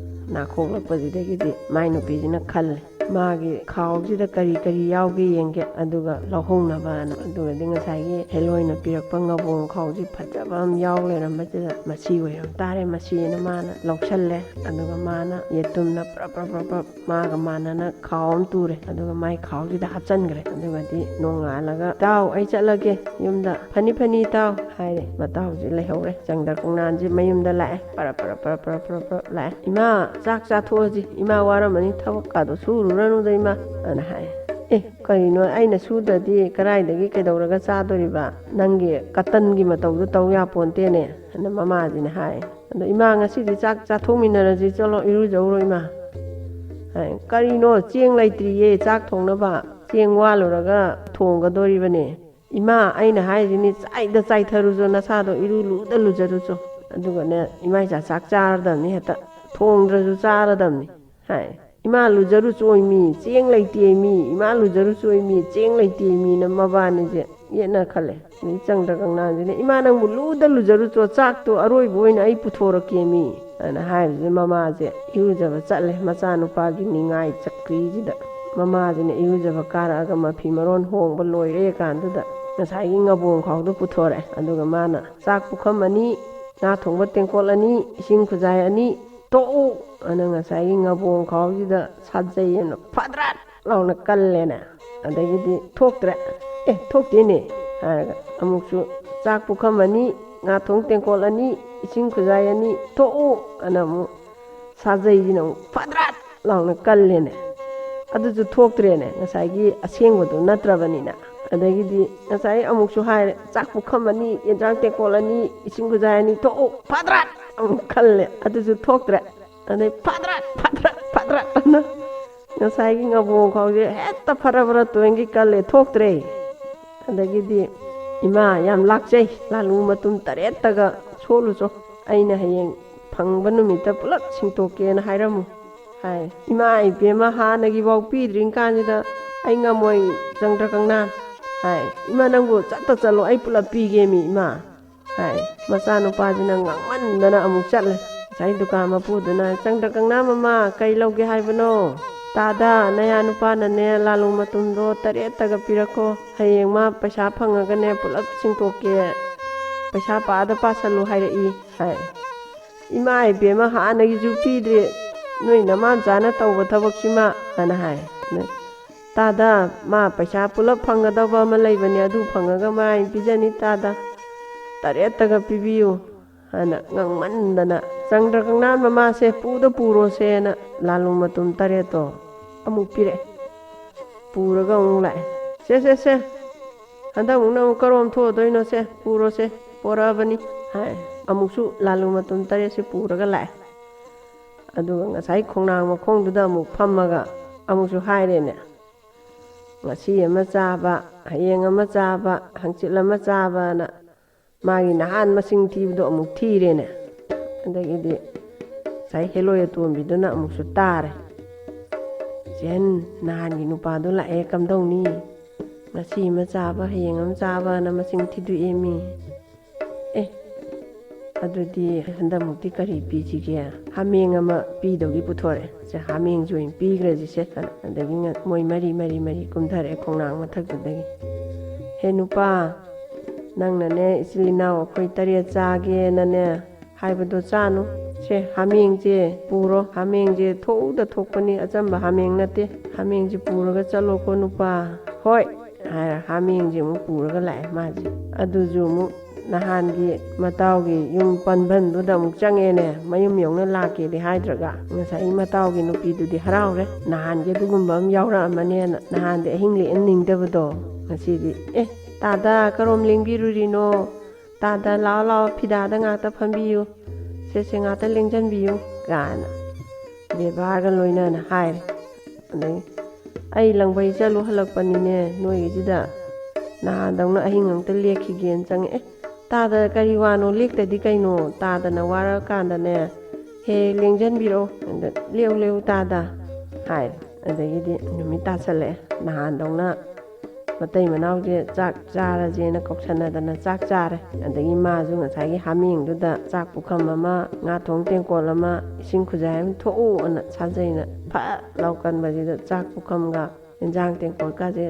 ꯅꯥꯈꯣꯛꯂꯛꯄꯁꯤꯗꯒꯤꯗꯤ ꯃꯥꯏ ꯅꯨꯄꯤꯁꯤꯅ ꯈꯜꯂꯦ, ꯃꯥꯒꯤ ꯈꯥꯎꯁꯤꯗ ꯀꯔꯤ ꯀꯔꯤ ꯌꯥꯎꯒꯦ ꯌꯦꯡꯒꯦ, ꯑꯗꯨꯒ ꯂꯧꯍꯧꯅꯕꯅ꯫ ꯑꯗꯨꯒꯗꯤ ꯉꯁꯥꯏꯒꯤ ꯍꯦꯂꯣꯏꯅ ꯄꯤꯔꯛꯄ ꯉꯕꯣꯡ ꯈꯥꯎꯁꯤ ꯐꯖꯕ ꯑꯃ ꯌꯥꯎ ꯂꯩꯔꯝꯕꯁꯤꯗ, "ꯃꯁꯤ ꯑꯣꯏꯔꯝ ꯇꯥꯔꯦ, ꯃꯁꯤꯅ" ꯃꯥꯅ ꯂꯧꯁꯜꯂꯦ꯫ ꯑꯗꯨꯒ ꯃꯥꯅ ꯌꯦꯇꯨꯝꯅ ꯄ꯭ꯔꯞ ꯄ꯭ꯔꯞ ꯄ꯭ꯔꯞ ꯄ꯭ꯔꯞ ꯃꯥꯒ ꯃꯥꯟꯅꯅ ꯈꯥꯎ ꯑꯃ ꯇꯨꯔꯦ꯫ ꯑꯗꯨꯒ ꯃꯥꯏ ꯈꯥꯎꯁꯤꯗ ꯍꯥꯞꯆꯟꯈ꯭ꯔꯦ꯫ ꯑꯗꯨꯒꯗꯤ ꯅꯣꯡꯉꯥꯜꯂꯒ, "ꯏꯇꯥꯎ, ꯑꯩ ꯆꯠꯂꯒꯦ ꯌꯨꯝꯗ, ꯐꯅꯤ ꯐꯅꯤ ꯏꯇꯥꯎ" ꯍꯥꯏꯔꯦ꯫ ꯃꯇꯥꯎꯁꯤ ꯂꯩꯍꯧꯔꯦ꯫ ꯆꯪꯗ꯭ꯔꯀꯪꯅꯥꯟꯁꯤ ꯃꯌꯨꯝꯗ ꯂꯥꯛꯑꯦ꯫ ꯄꯔꯞ ꯄꯔꯞ ꯄꯔꯞ ꯄꯔꯞ ꯄꯔꯞ ꯄꯔꯞ ꯂꯥꯛꯑꯦ꯫ "ꯏꯃꯥ, ꯆꯥꯛ ꯆꯥꯊꯣꯛꯑꯁꯤ, ꯏꯃꯥ ꯋꯥꯔꯝꯃꯅꯤ, ꯊꯕꯛꯀꯥꯗꯣ ꯁꯨꯔꯨꯔꯅꯨꯗ ꯏꯃꯥ" ꯑꯅ ꯍꯥꯏ꯫ "ꯑꯦ, ꯀꯔꯤꯅꯣ, ꯑꯩꯅ ꯁꯨꯗ꯭ꯔꯗꯤ ꯀꯗꯥꯏꯗꯒꯤ ꯀꯩꯗꯧꯔꯒ ꯆꯥꯗꯣꯔꯤꯕ? ꯅꯪꯒꯤ ꯀꯇꯟꯒꯤ ꯃꯇꯧꯗꯣ ꯇꯧ ꯌꯥꯄꯣꯟꯇꯦꯅꯦ" ꯑꯅ ꯃꯃꯥꯁꯤꯅ ꯍꯥꯏ꯫ "ꯑꯗꯣ ꯏꯃꯥ, ꯉꯁꯤꯗꯤ ꯆꯥꯛ ꯆꯥꯊꯣꯛꯃꯤꯟꯅꯔꯁꯤ, ꯆꯠꯂꯣ ꯏꯔꯨꯖꯧꯔꯣ ꯏꯃꯥ" ꯍꯥꯏ꯫ "ꯀꯔꯤꯅꯣ, ꯆꯦꯡ ꯂꯩꯇ꯭ꯔꯤꯌꯦ ꯆꯥꯛ ꯊꯣꯡꯅꯕ, ꯆꯦꯡ ꯋꯥꯜꯂꯨꯔꯒ ꯊꯣꯡꯒꯗꯣꯔꯤꯕꯅꯦ" "ꯏꯃꯥ, ꯑꯩꯅ ꯍꯥꯏꯔꯤꯁꯤꯅꯤ, ꯆꯥꯏꯗ ꯆꯥꯏꯊꯔꯨꯆꯣ, ꯅꯁꯥꯗꯣ ꯏꯔꯨ ꯂꯨꯗ ꯂꯨꯖꯔꯨꯆꯣ꯫ ꯑꯗꯨꯒꯅꯦ, ꯏꯃꯥ ꯏꯆꯥ ꯆꯥꯛ ꯆꯥꯔꯗꯕꯅꯤ, ꯍꯦꯛꯇ ꯊꯣꯡꯗ꯭ꯔꯁꯨ ꯆꯥꯔꯗꯕꯅꯤ" ꯍꯥꯏ꯫ "ꯏꯃꯥ, ꯂꯨꯖꯔꯨꯆꯣꯏ ꯃꯤ, ꯆꯦꯡ ꯂꯩꯇꯦ ꯃꯤ, ꯏꯃꯥ, ꯂꯨꯖꯔꯨꯆꯣꯏ ꯃꯤ, ꯆꯦꯡ ꯂꯩꯇꯦ ꯃꯤꯅ" ꯃꯕꯥꯅꯤꯁꯦ ꯌꯦꯠꯅ ꯈꯜꯂꯦ꯫ ꯑꯗꯩ ꯆꯪꯗ꯭ꯔꯀꯪꯅꯥꯟꯁꯤꯅ, "ꯏꯃꯥ, ꯅꯪꯕꯨ ꯂꯨꯗ ꯂꯨꯖꯔꯨꯆꯣ, ꯆꯥꯛꯇꯣ ꯑꯔꯣꯏꯕ ꯑꯣꯏꯅ ꯑꯩ ꯄꯨꯊꯣꯔꯛꯀꯦ ꯃꯤ" ꯑꯅ ꯍꯥꯏꯕꯁꯤꯗ ꯃꯃꯥꯁꯦ ꯏꯔꯨꯖꯕ ꯆꯠꯂꯦ꯫ ꯃꯆꯥꯅꯨꯄꯥꯒꯤ ꯅꯤꯡꯉꯥꯏ ꯆꯀ꯭ꯔꯤꯁꯤꯗ ꯃꯃꯥꯁꯤꯅ ꯏꯔꯨꯖꯕ ꯀꯥꯔꯛꯑꯒ ꯃꯐꯤ ꯃꯔꯣꯟ ꯍꯣꯡꯕ ꯂꯣꯏꯔꯦ ꯀꯥꯟꯗꯨꯗ ꯉꯁꯥꯏꯒꯤ ꯉꯕꯣꯡ ꯈꯥꯎꯗꯣ ꯄꯨꯊꯣꯔꯛꯑꯦ꯫ ꯑꯗꯨꯒ ꯃꯥꯅ, "ꯆꯥꯛ ꯄꯨꯈꯝ ꯑꯅꯤ, ꯉꯥ ꯊꯣꯡꯕ ꯇꯦꯡꯀꯣꯠ ꯑꯅꯤ, ꯏꯁꯤꯡ ꯈꯨꯖꯥꯏ ꯑꯅꯤ ꯇꯣꯛꯎ" ꯑꯅ ꯉꯁꯥꯏꯒꯤ ꯉꯕꯣꯡ ꯈꯥꯎꯁꯤꯗ ꯁꯥꯖꯩ ꯑꯅ ꯐꯗ꯭ꯔꯠ ꯂꯥꯎꯅ ꯀꯜꯂꯦꯅꯦ꯫ ꯑꯗꯒꯤꯗꯤ ꯊꯣꯛꯇ꯭ꯔꯦ꯫ "ꯑꯦ, ꯊꯣꯛꯇꯦꯅꯦ" ꯍꯥꯏꯔꯒ ꯑꯃꯨꯛꯁꯨ, "ꯆꯥꯛ ꯄꯨꯈꯝ ꯑꯅꯤ, ꯉꯥ ꯊꯣꯡ ꯇꯦꯡꯀꯣꯠ ꯑꯅꯤ, ꯏꯁꯤꯡ ꯈꯨꯖꯥꯏ ꯑꯅꯤ ꯇꯣꯛꯎ" ꯑꯅ ꯑꯃꯨꯛ ꯁꯥꯖꯩꯁꯤꯅ ꯑꯃꯨꯛ ꯐꯗ꯭ꯔꯠ ꯂꯥꯎꯅ ꯀꯜꯂꯦꯅꯦ꯫ ꯑꯗꯨꯁꯨ ꯊꯣꯛꯇ꯭ꯔꯦꯅꯦ, ꯉꯁꯥꯏꯒꯤ ꯑꯁꯦꯡꯕꯗꯨ ꯅꯠꯇ꯭ꯔꯕꯅꯤꯅ꯫ ꯑꯗꯒꯤꯗꯤ ꯉꯁꯥꯏ ꯑꯃꯨꯛꯁꯨ ꯍꯥꯏꯔꯦ, "ꯆꯥꯛ ꯄꯨꯈꯝ ꯑꯅꯤ, ꯌꯦꯟꯖꯥꯡ ꯇꯦꯡꯀꯣꯜ ꯑꯅꯤ, ꯏꯁꯤꯡ ꯈꯨꯖꯥꯏ ꯑꯅꯤ ꯊꯣꯛꯎ, ꯐꯗ꯭ꯔꯠ!" ꯑꯃꯨꯛ ꯈꯜꯂꯦ, ꯑꯗꯨꯁꯨ ꯊꯣꯛꯇ꯭ꯔꯦ꯫ ꯑꯗꯩ, "ꯐꯗ꯭ꯔꯠ, ꯐꯗ꯭ꯔꯠ, ꯐꯗ꯭ꯔꯠ!" ꯑꯅ ꯉꯁꯥꯏꯒꯤ ꯉꯕꯣꯡ ꯈꯥꯎꯁꯦ ꯍꯦꯛꯇ ꯐꯔ ꯐꯔ ꯇꯣꯏꯅꯒꯤ ꯀꯜꯂꯦ, ꯊꯣꯛꯇ꯭ꯔꯦ꯫ ꯑꯗꯒꯤꯗꯤ, "ꯏꯃꯥ, ꯌꯥꯝ ꯂꯥꯛꯆꯩ, ꯂꯥꯂꯨ ꯃꯇꯨꯝ ꯇꯔꯦꯠꯇꯒ ꯁꯣꯠꯂꯨꯆꯣ, ꯑꯩꯅ ꯍꯌꯦꯡ ꯐꯪꯕ ꯅꯨꯃꯤꯠꯇ ꯄꯨꯂꯞ ꯁꯤꯡꯇꯣꯛꯀꯦꯅ ꯍꯥꯏꯔꯝꯃꯨ" ꯍꯥꯏ꯫ "ꯏꯃꯥ ꯏꯕꯦꯝꯃ, ꯍꯥꯟꯅꯒꯤꯐꯥꯎ ꯄꯤꯗ꯭ꯔꯤ ꯀꯥꯟꯁꯤꯗ ꯑꯩ ꯉꯝꯃꯣꯏ, ꯆꯪꯗ꯭ꯔꯀꯪꯅ" ꯍꯥꯏ꯫ "ꯏꯃꯥ, ꯅꯪꯕꯨ ꯆꯠꯇ ꯆꯠꯂꯣ, ꯑꯩ ꯄꯨꯂꯞ ꯄꯤꯒꯦꯃꯤ, ꯏꯃꯥ" ꯍꯥꯏ꯫ ꯃꯆꯥꯅꯨꯄꯥꯁꯤꯅ ꯉꯥꯡꯃꯟꯗꯅ ꯑꯃꯨꯛ ꯆꯠꯂꯦ꯫ ꯉꯁꯥꯏ ꯗꯨꯀꯥꯟ ꯃꯄꯨꯗꯨꯅ, "ꯆꯪꯗ꯭ꯔꯀꯪꯅ ꯃꯃꯥ, ꯀꯩ ꯂꯧꯒꯦ ꯍꯥꯏꯕꯅꯣ?" "ꯇꯥꯗ, ꯅꯌꯥ ꯅꯨꯄꯥꯅꯅꯦ, ꯂꯥꯂꯨ ꯃꯇꯨꯝꯗꯣ ꯇꯔꯦꯠꯇꯒ ꯄꯤꯔꯛꯈꯣ, ꯍꯌꯦꯡ ꯃꯥ ꯄꯩꯁꯥ ꯐꯪꯉꯒꯅꯦ ꯄꯨꯂꯞ ꯁꯤꯡꯇꯣꯛꯀꯦ, ꯄꯩꯁꯥ ꯄꯥꯗ ꯄꯥꯁꯜꯂꯨ ꯍꯥꯏꯔꯛꯏ" ꯍꯥꯏ꯫ "ꯏꯃꯥ ꯏꯕꯦꯝꯃ, ꯍꯥꯟꯅꯒꯤꯁꯨ ꯄꯤꯗ꯭ꯔꯤ, ꯅꯣꯏ ꯅꯃꯥꯝꯆꯥꯅ ꯇꯧꯕ ꯊꯕꯛꯁꯤꯃ" ꯍꯥꯏꯅ ꯍꯥꯏ꯫ "ꯇꯥꯗ, ꯃꯥ ꯄꯩꯁꯥ ꯄꯨꯂꯞ ꯐꯪꯒꯗꯕ ꯑꯃ ꯂꯩꯕꯅꯦ, ꯑꯗꯨ ꯐꯪꯉꯒ ꯃꯥ ꯑꯩ ꯄꯤꯖꯅꯤ ꯇꯥꯗ, ꯇꯔꯦꯠꯇꯒ ꯄꯤꯕꯤꯌꯨ" ꯍꯥꯏꯅ ꯉꯥꯡꯃꯟꯗꯅ, "ꯆꯪꯗ꯭ꯔꯀꯪꯅ ꯃꯃꯥꯁꯦ ꯄꯨꯗ ꯄꯨꯔꯣꯁꯦꯅ" ꯂꯥꯂꯨ ꯃꯇꯨꯝ ꯇꯔꯦꯠꯇꯣ ꯑꯃꯨꯛ ꯄꯤꯔꯛꯑꯦ꯫ ꯄꯨꯔꯒ ꯑꯃꯨꯛ ꯂꯥꯛꯑꯦ꯫ "ꯁꯦ, ꯁꯦ, ꯁꯦ, ꯍꯟꯗꯛꯃꯨꯛꯅ ꯑꯃꯨꯛ ꯀꯔꯣꯝ ꯊꯣꯛꯑꯗꯣꯏꯅꯣ? ꯁꯦ, ꯄꯨꯔꯣꯁꯦ, ꯄꯣꯔꯛꯑꯕꯅꯤ" ꯍꯥꯏ꯫ ꯑꯃꯨꯛꯁꯨ ꯂꯥꯂꯨ ꯃꯇꯨꯝ ꯇꯔꯦꯠꯁꯦ ꯄꯨꯔꯒ ꯂꯥꯛꯑꯦ꯫ ꯑꯗꯨꯒ ꯉꯁꯥꯏ ꯈꯣꯡꯅꯥꯡ ꯃꯈꯣꯡꯗꯨꯗ ꯑꯃꯨꯛ ꯐꯝꯃꯒ ꯑꯃꯨꯛꯁꯨ ꯍꯥꯏꯔꯦꯅꯦ, "ꯉꯁꯤ ꯑꯃ ꯆꯥꯕ, ꯍꯌꯦꯡ ꯑꯃ ꯆꯥꯕ, ꯍꯪꯆꯤꯠ ꯑꯃ ꯆꯥꯕꯅ" ꯃꯥꯒꯤ ꯅꯍꯥꯟ ꯃꯁꯤꯡ ꯊꯤꯕꯗꯣ ꯑꯃꯨꯛ ꯊꯤꯔꯦꯅꯦ꯫ ꯑꯗꯒꯤꯗꯤ ꯉꯁꯥꯏ ꯍꯦꯂꯣꯏ ꯑꯇꯣꯝꯕꯤꯗꯨꯅ ꯑꯃꯨꯛꯁꯨ ꯇꯥꯔꯦ꯫ "ꯆꯦꯟ, ꯅꯍꯥꯟꯒꯤ ꯅꯨꯄꯥꯗꯣ ꯂꯥꯛꯑꯦ, ꯀꯝꯗꯧꯅꯤ? ꯉꯁꯤ ꯑꯃ ꯆꯥꯕ, ꯍꯌꯦꯡ ꯑꯃ ꯆꯥꯕꯅ ꯃꯁꯤꯡ ꯊꯤꯗꯣꯛꯑꯦ ꯃꯤ꯫ ꯑꯦ, ꯑꯗꯨꯗꯤ ꯍꯟꯗꯛꯃꯨꯛꯇꯤ ꯀꯔꯤ ꯄꯤꯁꯤꯒꯦ? ꯍꯥꯃꯦꯡ ꯑꯃ ꯄꯤꯗꯧꯒꯤ ꯄꯨꯊꯣꯔꯛꯑꯦ꯫ ꯁꯦ, ꯍꯥꯃꯦꯡꯁꯦ ꯑꯣꯏꯅ ꯄꯤꯈ꯭ꯔꯁꯤꯁꯦ" ꯍꯥꯏꯅ꯫ ꯑꯗꯒꯤ ꯉ-, ꯃꯣꯏ ꯃꯔꯤ, ꯃꯔꯤ, ꯃꯔꯤ ꯀꯨꯝꯊꯔꯛꯑꯦ ꯈꯣꯡꯅꯥꯡ ꯃꯊꯛꯇꯨꯗꯒꯤ꯫ "ꯍꯦ ꯅꯨꯄꯥ, ꯅꯪꯅꯅꯦ, ꯏꯆꯤꯜ ꯏꯅꯥꯎ ꯑꯩꯈꯣꯏ ꯇꯔꯦꯠ ꯆꯥꯒꯦꯅꯅꯦ ꯍꯥꯏꯕꯗꯣ ꯆꯥꯅꯨ꯫ ꯁꯦ, ꯍꯥꯃꯦꯡꯁꯦ ꯄꯨꯔꯣ, ꯍꯥꯃꯦꯡꯁꯦ ꯊꯣꯛꯎꯗ ꯊꯣꯛꯄꯅꯤ, ꯑꯆꯝꯕ ꯍꯥꯃꯦꯡ ꯅꯠꯇꯦ꯫ ꯍꯥꯃꯦꯡꯁꯦ ꯄꯨꯔꯒ ꯆꯠꯂꯣꯀꯣ ꯅꯨꯄꯥ꯫ ꯍꯣꯏ" ꯍꯥꯏꯔ ꯍꯥꯃꯦꯡꯁꯦ ꯑꯃꯨꯛ ꯄꯨꯔꯒ ꯂꯥꯛꯑꯦ ꯃꯥꯁꯦ꯫ ꯑꯗꯨꯁꯨ ꯑꯃꯨꯛ ꯅꯍꯥꯟꯒꯤ ꯃꯇꯥꯎꯒꯤ ꯌꯨꯝ ꯄꯟꯐꯝꯗꯨꯗ ꯑꯃꯨꯛ ꯆꯪꯉꯦꯅꯦ, ꯃꯌꯨꯝ ꯌꯧꯅ ꯂꯥꯛꯀꯦꯗꯤ ꯍꯥꯏꯗ꯭ꯔꯒ꯫ ꯉꯁꯥꯏ ꯃꯇꯥꯎꯒꯤ ꯅꯨꯄꯤꯗꯨꯗꯤ ꯍꯔꯥꯎꯔꯦ, ꯅꯍꯥꯟꯒꯤ ꯑꯗꯨꯒꯨꯝꯕ ꯑꯃ ꯌꯥꯎꯔꯛꯑꯃꯅꯦꯅ, ꯅꯍꯥꯟꯗꯤ ꯑꯍꯤꯡ ꯂꯦꯛꯍꯟꯅꯤꯡꯗꯕꯗꯣ꯫ ꯉꯁꯤꯗꯤ, "ꯑꯦ, ꯇꯥꯗ, ꯀꯔꯣꯝ ꯂꯦꯡꯕꯤꯔꯨꯔꯤꯅꯣ? ꯇꯥꯗ, ꯂꯥꯛꯑꯣ, ꯂꯥꯛꯑꯣ, ꯐꯤꯗꯥꯗ ꯉꯥꯛꯇ ꯐꯝꯕꯤꯌꯨ, ꯁꯦ, ꯁꯦ, ꯉꯥꯛꯇ ꯂꯦꯡꯁꯤꯟꯕꯤꯌꯨ" ꯀꯥꯏꯅ ꯕꯦꯕꯥꯔꯒ ꯂꯣꯏꯅꯅ ꯍꯥꯏꯔꯦ꯫ ꯑꯗꯩ, "ꯑꯩ ꯂꯪꯕꯩ ꯆꯠꯂꯨ ꯍꯜꯂꯛꯄꯅꯤꯅꯦ, ꯅꯣꯏꯒꯤꯁꯤꯗ ꯅꯍꯥꯟꯗꯧꯅ ꯑꯍꯤꯡ ꯑꯃꯇ ꯂꯦꯛꯈꯤꯒꯦꯅ ꯆꯪꯉꯛꯑꯦ꯫ ꯇꯥꯗ, ꯀꯔꯤ ꯋꯥꯅꯣ, ꯂꯦꯛꯇꯗꯤ ꯀꯩꯅꯣ? ꯇꯥꯗꯅ ꯋꯥꯔꯛꯑꯀꯥꯟꯗꯅꯦ ꯍꯦꯛ ꯂꯦꯡꯁꯤꯟꯕꯤꯔꯛꯑꯣ꯫ ꯑꯗ, 'ꯂꯦꯛꯎ, ꯂꯦꯛꯎ ꯇꯥꯗ' ꯍꯥꯏꯔꯦ꯫ ꯑꯗꯒꯤꯗꯤ ꯅꯨꯃꯤꯠ ꯇꯥꯁꯜꯂꯛꯑꯦ꯫ ꯅꯍꯥꯟꯗꯧꯅ ꯃꯇꯩ ꯃꯅꯥꯎꯁꯦ ꯆꯥꯛ ꯆꯥꯔꯁꯦꯅ ꯀꯧꯁꯟꯅꯗꯅ ꯆꯥꯛ ꯆꯥꯔꯦ꯫ ꯑꯗꯒꯤ ꯃꯥꯁꯨ ꯉꯁꯥꯏꯒꯤ ꯍꯥꯃꯦꯡꯗꯨꯗ ꯆꯥꯛ ꯄꯨꯈꯝ ꯑꯃ, ꯉꯥ ꯊꯣꯡ ꯇꯦꯡꯀꯣꯠ ꯑꯃ, ꯏꯁꯤꯡ ꯈꯨꯖꯥꯏ ꯑꯃ, "ꯊꯣꯛꯎ" ꯑꯅ ꯁꯥꯖꯩꯅ ꯐꯠ ꯂꯥꯎ ꯀꯟꯕꯁꯤꯗ ꯆꯥꯛ ꯄꯨꯈꯝꯒ ꯏꯟꯖꯥꯡ ꯇꯦꯡꯀꯣꯠꯀꯥꯁꯦ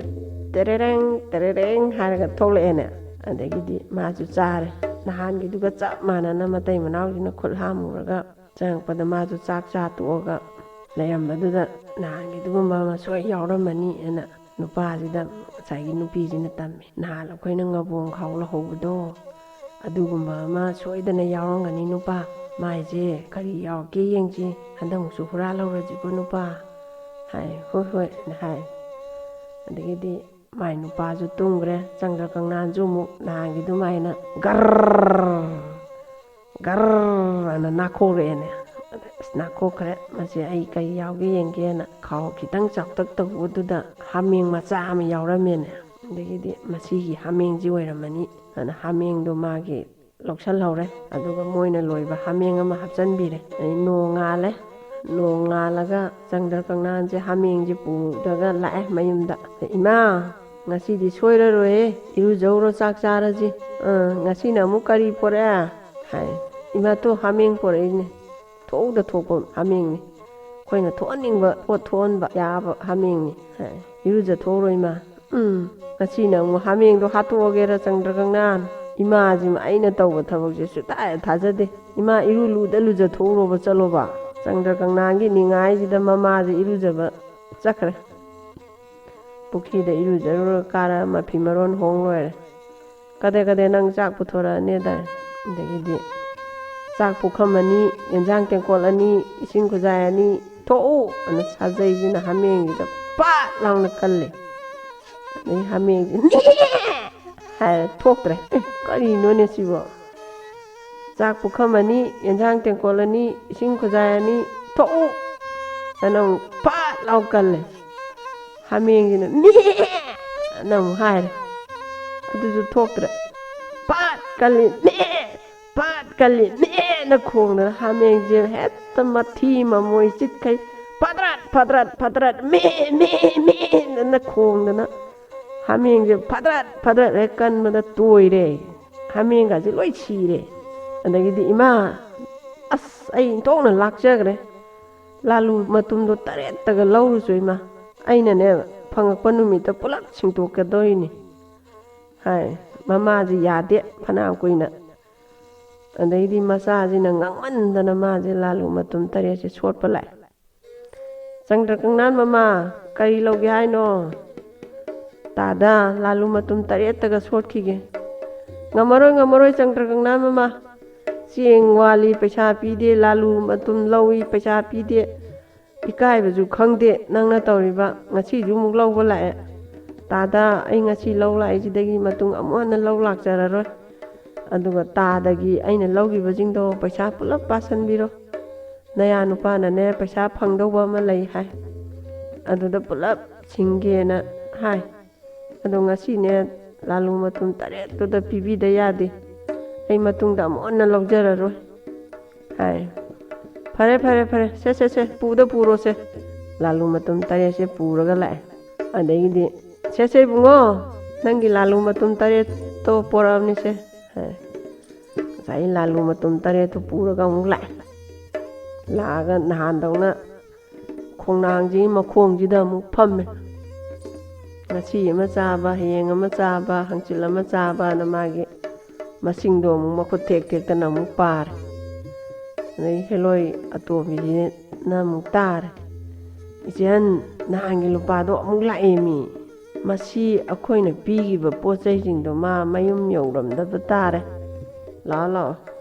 ꯇꯦꯔꯦꯔꯦꯡ ꯇꯦꯔꯦꯔꯦꯡ ꯍꯥꯏꯔꯒ ꯊꯣꯛꯂꯛꯑꯦꯅꯦ꯫ ꯑꯗꯒꯤꯗꯤ ꯃꯥꯁꯨ ꯆꯥꯔꯦ꯫ ꯅꯍꯥꯟꯒꯤꯗꯨꯒ ꯆꯞ ꯃꯥꯟꯅꯅ ꯃꯇꯩ ꯃꯅꯥꯎꯁꯤꯅ ꯈꯨꯠ ꯍꯥꯝꯃꯨꯔꯒ ꯆꯪꯉꯛꯄꯗ ꯃꯥꯁꯨ ꯆꯥꯛ ꯆꯥ ꯇꯣꯛꯑꯒ ꯂꯩꯔꯝꯕꯗꯨꯗ ꯅꯍꯥꯟꯒꯤꯗꯨꯒꯨꯝꯕ ꯑꯃ ꯁꯣꯏ ꯌꯥꯎꯔꯝꯃꯅꯤ ꯍꯥꯏꯅ ꯅꯨꯄꯥꯁꯤꯗ, ꯉꯁꯥꯏꯒꯤ ꯅꯨꯄꯤꯁꯤꯅ ꯇꯝꯃꯤ, "ꯅꯍꯥꯟ ꯑꯩꯈꯣꯏꯅ ꯉꯕꯣꯡ ꯈꯥꯎ ꯂꯧꯍꯧꯕꯗꯣ, ꯑꯗꯨꯒꯨꯝꯕ ꯑꯃ ꯁꯣꯏꯗꯅ ꯌꯥꯎꯔꯝꯒꯅꯤ ꯅꯨꯄꯥ꯫ ꯃꯥꯏꯁꯦ ꯀꯔꯤ ꯌꯥꯎꯔꯛꯀꯦ ꯌꯦꯡꯁꯤ, ꯍꯟꯗꯛꯃꯨꯛꯁꯨ ꯍꯨꯔꯥꯜꯍꯧꯔꯁꯤꯀꯣ ꯅꯨꯄꯥ" ꯍꯥꯏ꯫ "ꯍꯣꯏ, ꯍꯣꯏ" ꯍꯥꯏ꯫ ꯑꯗꯒꯤꯗꯤ ꯃꯥꯏ ꯅꯨꯄꯥꯁꯨ ꯇꯨꯝꯈ꯭ꯔꯦ꯫ ꯆꯪꯗ꯭ꯔ ꯀꯪꯅꯥꯟꯁꯨ ꯑꯃꯨꯛ ꯅꯍꯥꯟꯒꯤ ꯑꯗꯨꯃꯥꯏꯅ ꯒꯔ ꯒꯔ ꯑꯅ ꯅꯥꯈꯣꯛꯂꯛꯑꯦꯅꯦ꯫ ꯑꯗ, "ꯑꯁ, ꯅꯥꯈꯣꯛꯈ꯭ꯔꯦ꯫ ꯃꯁꯤ ꯑꯩ ꯀꯔꯤ ꯌꯥꯎꯒꯦ ꯌꯦꯡꯒꯦꯅ" ꯈꯥꯎ ꯈꯤꯇꯪ ꯆꯥꯎꯇꯛ ꯇꯧꯕꯗꯨꯗ ꯍꯥꯃꯦꯡ ꯃꯆꯥ ꯑꯃ ꯌꯥꯎꯔꯝꯃꯦꯅꯦ꯫ ꯑꯗꯒꯤꯗꯤ "ꯃꯁꯤꯒꯤ ꯍꯥꯃꯦꯡꯁꯤ ꯑꯣꯏꯔꯝꯃꯅꯤ" ꯑꯅ ꯍꯥꯃꯦꯡꯗꯣ ꯃꯥꯒꯤ ꯂꯧꯁꯜꯍꯧꯔꯦ꯫ ꯑꯗꯨꯒ ꯃꯣꯏꯅ ꯂꯣꯏꯕ ꯍꯥꯃꯦꯡ ꯑꯃ ꯍꯥꯞꯆꯤꯟꯕꯤꯔꯦ꯫ ꯑꯗꯩ ꯅꯣꯡꯉꯥꯜꯂꯦ꯫ ꯅꯣꯡꯉꯥꯜꯂꯒ ꯆꯪꯗ꯭ꯔ ꯀꯪꯅꯥꯟꯁꯦ ꯍꯥꯃꯦꯡꯁꯦ ꯄꯨꯔꯒ ꯂꯥꯛꯑꯦ ꯃꯌꯨꯝꯗ꯫ "ꯏꯃꯥ, ꯉꯁꯤꯗꯤ ꯁꯣꯏꯔꯔꯣꯏꯍꯦ, ꯏꯔꯨꯖꯧꯔꯣ, ꯆꯥꯛ ꯆꯥꯔꯁꯤ꯫ ꯑ, ꯉꯁꯤꯅ ꯑꯃꯨꯛ ꯀꯔꯤ ꯄꯣꯔꯛꯑꯦ?" ꯍꯥꯏ꯫ "ꯏꯃꯥ, ꯇꯣ ꯍꯥꯃꯦꯡ ꯄꯣꯔꯛꯏꯅꯦ꯫ ꯊꯣꯛꯎꯗ ꯊꯣꯛꯄ ꯍꯥꯃꯦꯡꯅꯤ꯫ ꯑꯩꯈꯣꯏꯅ ꯊꯣꯛꯍꯟꯅꯤꯡꯕ ꯄꯣꯠ ꯊꯣꯛꯍꯟꯕ ꯌꯥꯕ ꯍꯥꯃꯦꯡꯅꯤ" ꯍꯥꯏ꯫ "ꯏꯔꯨꯖꯊꯣꯛꯎꯔꯣ ꯏꯃꯥ"꯫ "ꯎꯝ, ꯉꯁꯤꯅ ꯑꯃꯨꯛ ꯍꯥꯃꯦꯡꯗꯣ ꯍꯥꯠꯇꯣꯛꯑꯒꯦꯔ ꯆꯪꯗ꯭ꯔ ꯀꯪꯅꯥꯟ? ꯏꯃꯥꯁꯤꯃ ꯑꯩꯅ ꯇꯧꯕ ꯊꯕꯛꯁꯦ ꯁꯨꯛꯊꯥ ꯍꯦꯛ ꯊꯥꯖꯗꯦ꯫ ꯏꯃꯥ, ꯏꯔꯨ ꯂꯨꯗ ꯂꯨꯖꯊꯣꯛꯎꯔꯣꯕ, ꯆꯠꯂꯣꯕ"꯫ ꯆꯪꯗ꯭ꯔ ꯀꯪꯅꯥꯟꯒꯤ ꯅꯤꯡꯉꯥꯏꯁꯤꯗ ꯃꯃꯥꯁꯦ ꯏꯔꯨꯖꯕ ꯆꯠꯈ꯭ꯔꯦ꯫ ꯄꯨꯈ꯭ꯔꯤꯗ ꯏꯔꯨꯖꯔꯨꯔ ꯀꯥꯔ ꯃꯐꯤ ꯃꯔꯣꯟ ꯍꯣꯡ ꯂꯣꯏꯔꯦ꯫ "ꯀꯗꯦ ꯀꯗꯦ, ꯅꯪ ꯆꯥꯛ ꯄꯨꯊꯣꯔꯛꯑꯅꯦꯗꯥꯏ?" ꯑꯗꯒꯤꯗꯤ ꯆꯥꯛ ꯄꯨꯈꯝ ꯑꯅꯤ, ꯌꯦꯟꯖꯥꯡ ꯇꯦꯡꯀꯣꯠ ꯑꯅꯤ, ꯏꯁꯤꯡ ꯈꯨꯖꯥꯏ ꯑꯅꯤ, "ꯊꯣꯛꯎ!" ꯑꯅ ꯁꯥꯖꯩꯁꯤꯅ ꯍꯥꯃꯦꯡꯁꯤꯗ ꯄꯥꯛ ꯂꯥꯎꯅ ꯀꯜꯂꯦ꯫ ꯑꯗꯩ ꯍꯥꯃꯦꯡꯁꯦ ꯍꯥꯏꯔ ꯊꯣꯛꯇ꯭ꯔꯦ꯫ "ꯑꯦ, ꯀꯔꯤꯅꯣꯅꯦ ꯁꯤꯕꯣ? ꯆꯥꯛ ꯄꯨꯈꯝ ꯑꯅꯤ, ꯌꯦꯟꯁꯥꯡ ꯇꯦꯡꯀꯣꯜ ꯑꯅꯤ, ꯏꯁꯤꯡ ꯈꯨꯖꯥꯏ ꯑꯅꯤ, ꯊꯣꯛꯎ!" ꯑꯅ ꯑꯃꯨꯛ ꯐꯠ ꯂꯥꯎ ꯀꯜꯂꯦ꯫ ꯍꯥꯃꯦꯡꯁꯤꯅ "ꯃꯦ!" ꯑꯅ ꯑꯃꯨꯛ ꯍꯥꯏꯔꯦ꯫ ꯑꯗꯨꯁꯨ ꯊꯣꯛꯇ꯭ꯔꯦ꯫ ꯐꯠ ꯀꯜꯂꯤ꯫ "ꯃꯦ!" ꯐꯠ ꯀꯜꯂꯤ꯫ "ꯃꯦ!" ꯑꯅ ꯈꯣꯡꯗꯅ ꯍꯥꯃꯦꯡꯁꯦ ꯍꯦꯛꯇ ꯃꯊꯤ ꯃꯃꯣꯏ ꯆꯤꯠꯈꯩ ꯐꯗ꯭ꯔꯠ, ꯐꯗ꯭ꯔꯠ, ꯐꯗ꯭ꯔꯠ, "ꯃꯦ! ꯃꯦ! ꯃꯦ!" ꯑꯅ ꯈꯣꯡꯗꯅ ꯍꯥꯃꯦꯡꯁꯦ ꯐꯗ꯭ꯔꯠ, ꯐꯗ꯭ꯔꯠ ꯍꯦꯛ ꯀꯟꯕꯗ ꯇꯣꯏꯔꯦ꯫ ꯍꯥꯃꯦꯡꯒꯁꯦ ꯂꯣꯏ ꯁꯤꯔꯦ꯫ ꯑꯗꯒꯤꯗꯤ, "ꯏꯃꯥ, ꯑꯁ, ꯑꯩ ꯏꯟꯊꯣꯛꯅ ꯂꯥꯛꯆꯈ꯭ꯔꯦ꯫ ꯂꯥꯂꯨ ꯃꯇꯨꯝꯗꯣ ꯇꯔꯦꯠꯇꯒ ꯂꯧꯔꯨꯆꯣ ꯏꯃꯥ꯫ ꯑꯩꯅꯅꯦ, ꯐꯪꯉꯛꯄ ꯅꯨꯃꯤꯠꯇ ꯄꯨꯂꯞ ꯁꯤꯡꯗꯣꯛꯀꯗꯧꯔꯤꯅꯤ" ꯍꯥꯏ꯫ ꯃꯃꯥꯁꯦ ꯌꯥꯗꯦ ꯐꯅꯌꯥꯝ ꯀꯨꯏꯅ꯫ ꯑꯗꯩꯗꯤ ꯃꯆꯥꯁꯤꯅ ꯉꯥꯡꯃꯟꯗꯅ ꯃꯥꯁꯦ ꯂꯥꯂꯨ ꯃꯇꯨꯝ ꯇꯔꯦꯠꯁꯦ ꯁꯣꯠꯄ ꯂꯥꯛꯑꯦ꯫ "ꯆꯪꯗ꯭ꯔ ꯀꯪꯅꯥꯟ ꯃꯃꯥ, ꯀꯔꯤ ꯂꯧꯒꯦ ꯍꯥꯏꯅꯣ?" "ꯇꯥꯗ, ꯂꯥꯂꯨ ꯃꯇꯨꯝ ꯇꯔꯦꯠꯇꯒ ꯁꯣꯠꯈꯤꯒꯦ"꯫ "ꯉꯝꯃꯔꯣꯏ, ꯉꯝꯃꯔꯣꯏ, ꯆꯪꯗ꯭ꯔ ꯀꯪꯅꯥꯟ ꯃꯃꯥ꯫ ꯆꯦꯡ ꯋꯥꯂꯤ, ꯄꯩꯁꯥ ꯄꯤꯗꯦ, ꯂꯥꯂꯨ ꯃꯇꯨꯝ ꯂꯧꯏ, ꯄꯩꯁꯥ ꯄꯤꯗꯦ, ꯏꯀꯥꯏꯕꯁꯨ ꯈꯪꯗꯦ ꯅꯪꯅ ꯇꯧꯔꯤꯕ꯫ ꯉꯁꯤꯁꯨ ꯑꯃꯨꯛ ꯂꯧꯕ ꯂꯥꯛꯑꯦ꯫ ꯇꯥꯗ, ꯑꯩ ꯉꯁꯤ ꯂꯧ ꯂꯥꯛꯏꯁꯤꯗꯒꯤ ꯃꯇꯨꯡ ꯑꯃꯨꯛ ꯍꯟꯅ ꯂꯧ ꯂꯥꯛꯆꯔꯔꯣꯏ꯫ ꯑꯗꯨꯒ ꯇꯥꯗꯒꯤ ꯑꯩꯅ ꯂꯧꯈꯤꯕꯁꯤꯡꯗꯣ ꯄꯩꯁꯥ ꯄꯨꯂꯞ ꯄꯥꯁꯟꯕꯤꯔꯣ꯫ ꯅꯌꯥ ꯅꯨꯄꯥꯅꯅꯦ, ꯄꯩꯁꯥ ꯐꯪꯗꯧꯕ ꯑꯃ ꯂꯩ ꯍꯥꯏ꯫ ꯑꯗꯨꯗ ꯄꯨꯂꯞ ꯁꯤꯡꯒꯦꯅ ꯍꯥꯏ꯫ ꯑꯗꯣ ꯉꯁꯤꯅꯦ, ꯂꯥꯂꯨ ꯃꯇꯨꯝ ꯇꯔꯦꯠꯇꯨꯗ ꯄꯤꯕꯤꯗ ꯌꯥꯗꯦ꯫ ꯑꯩ ꯃꯇꯨꯡꯗ ꯑꯃꯨꯛ ꯍꯟꯅ ꯂꯧꯖꯔꯔꯣꯏ" ꯍꯥꯏ꯫ "ꯐꯔꯦ, ꯐꯔꯦ, ꯐꯔꯦ, ꯁꯦ, ꯁꯦ, ꯁꯦ, ꯄꯨꯗ ꯄꯨꯔꯣꯁꯦ"꯫ ꯂꯥꯂꯨ ꯃꯇꯨꯝ ꯇꯔꯦꯠꯁꯦ ꯄꯨꯔꯒ ꯂꯥꯛꯑꯦ꯫ ꯑꯗꯒꯤꯗꯤ, "ꯁꯦ, ꯁꯦ, ꯏꯕꯨꯡꯉꯣ, ꯅꯪꯒꯤ ꯂꯥꯂꯨ ꯃꯇꯨꯝ ꯇꯔꯦꯠꯇꯣ ꯄꯣꯔꯛꯑꯕꯅꯤꯁꯦ" ꯍꯥꯏ꯫ ꯉꯁꯥꯏ ꯂꯥꯂꯨ ꯃꯇꯨꯝ ꯇꯔꯦꯠꯇꯣ ꯄꯨꯔꯒ ꯑꯃꯨꯛ ꯂꯥꯛꯑꯦ꯫ ꯂꯥꯛꯑꯒ ꯅꯍꯥꯟꯗꯧꯅ ꯈꯣꯡꯅꯥꯡꯁꯤꯒꯤ ꯃꯈꯣꯡꯁꯤꯗ ꯑꯃꯨꯛ ꯐꯝꯃꯦ꯫ ꯉꯁꯤ ꯑꯃ ꯆꯥꯕ, ꯍꯌꯦꯡ ꯑꯃ ꯆꯥꯕ, ꯍꯪꯆꯤꯠ ꯑꯃ ꯆꯥꯕꯅ ꯃꯥꯒꯤ ꯃꯁꯤꯡꯗꯣ ꯑꯃꯨꯛ ꯃꯈꯨꯠ ꯊꯦꯛ ꯊꯦꯛꯇꯅ ꯑꯃꯨꯛ ꯄꯥꯔꯦ꯫ ꯑꯗꯩ ꯍꯦꯂꯣꯏ ꯑꯇꯣꯝꯕꯤꯁꯤꯅ ꯑꯃꯨꯛ ꯇꯥꯔꯦ꯫ "ꯏꯆꯦꯍꯟ, ꯅꯍꯥꯟꯒꯤ ꯂꯨꯄꯥꯗꯣ ꯑꯃꯨꯛ ꯂꯥꯛꯑꯦꯃꯤ꯫ ꯃꯁꯤ ꯑꯩꯈꯣꯏꯅ ꯄꯤꯈꯤꯕ ꯄꯣꯠ ꯆꯩꯁꯤꯡꯗꯣ ꯃꯥ ꯃꯌꯨꯝ ꯌꯧꯔꯝꯗꯕ ꯇꯥꯔꯦ꯫ ꯂꯥꯛꯑꯣ, ꯂꯥꯛꯑꯣ"